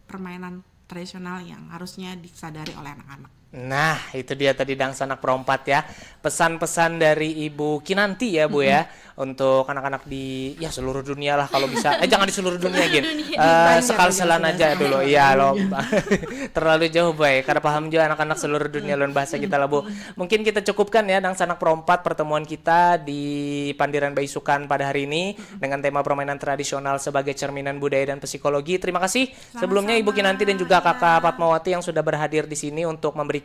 permainan tradisional yang harusnya disadari oleh anak-anak. Nah, itu dia tadi Dangsanak Perompat ya. Pesan-pesan dari Ibu Kinanti ya, Bu ya, untuk anak-anak di ya seluruh dunia lah kalau bisa. Eh, jangan di seluruh dunia gin. Eh, Banyak sekal aja selan sudah aja sampai dulu. seluruh Ya, dunia. lo terlalu jauh, boy. Kada paham juga anak-anak seluruh dunia lawan bahasa kita lah, Bu. Mungkin kita cukupkan ya Dangsanak Perompat pertemuan kita di Pandiran Baisukan pada hari ini dengan tema permainan tradisional sebagai cerminan budaya dan psikologi. Terima kasih sebelumnya Ibu Kinanti dan juga Kakak Fatmawati yang sudah berhadir di sini untuk memberikan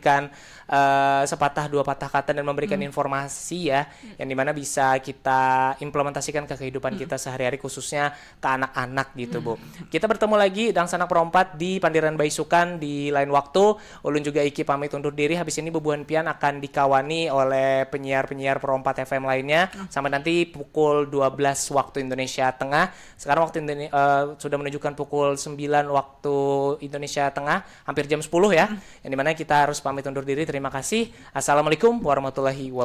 eh, sepatah dua patah kata dan memberikan informasi ya, yang dimana bisa kita implementasikan ke kehidupan kita sehari-hari, khususnya ke anak-anak gitu, Bu. Kita bertemu lagi Dangsanak Perompat di Pandiran Baisukan di lain waktu. Ulun juga Iki pamit undur diri. Habis ini bubuhan pian akan dikawani oleh penyiar-penyiar Perompat F M lainnya sampai nanti pukul dua belas waktu Indonesia Tengah. Sekarang waktu Indone- eh, sudah menunjukkan pukul sembilan waktu Indonesia Tengah, hampir jam sepuluh ya. Yang dimana kita harus pamit undur diri. Terima kasih. Assalamualaikum warahmatullahi wabarakatuh.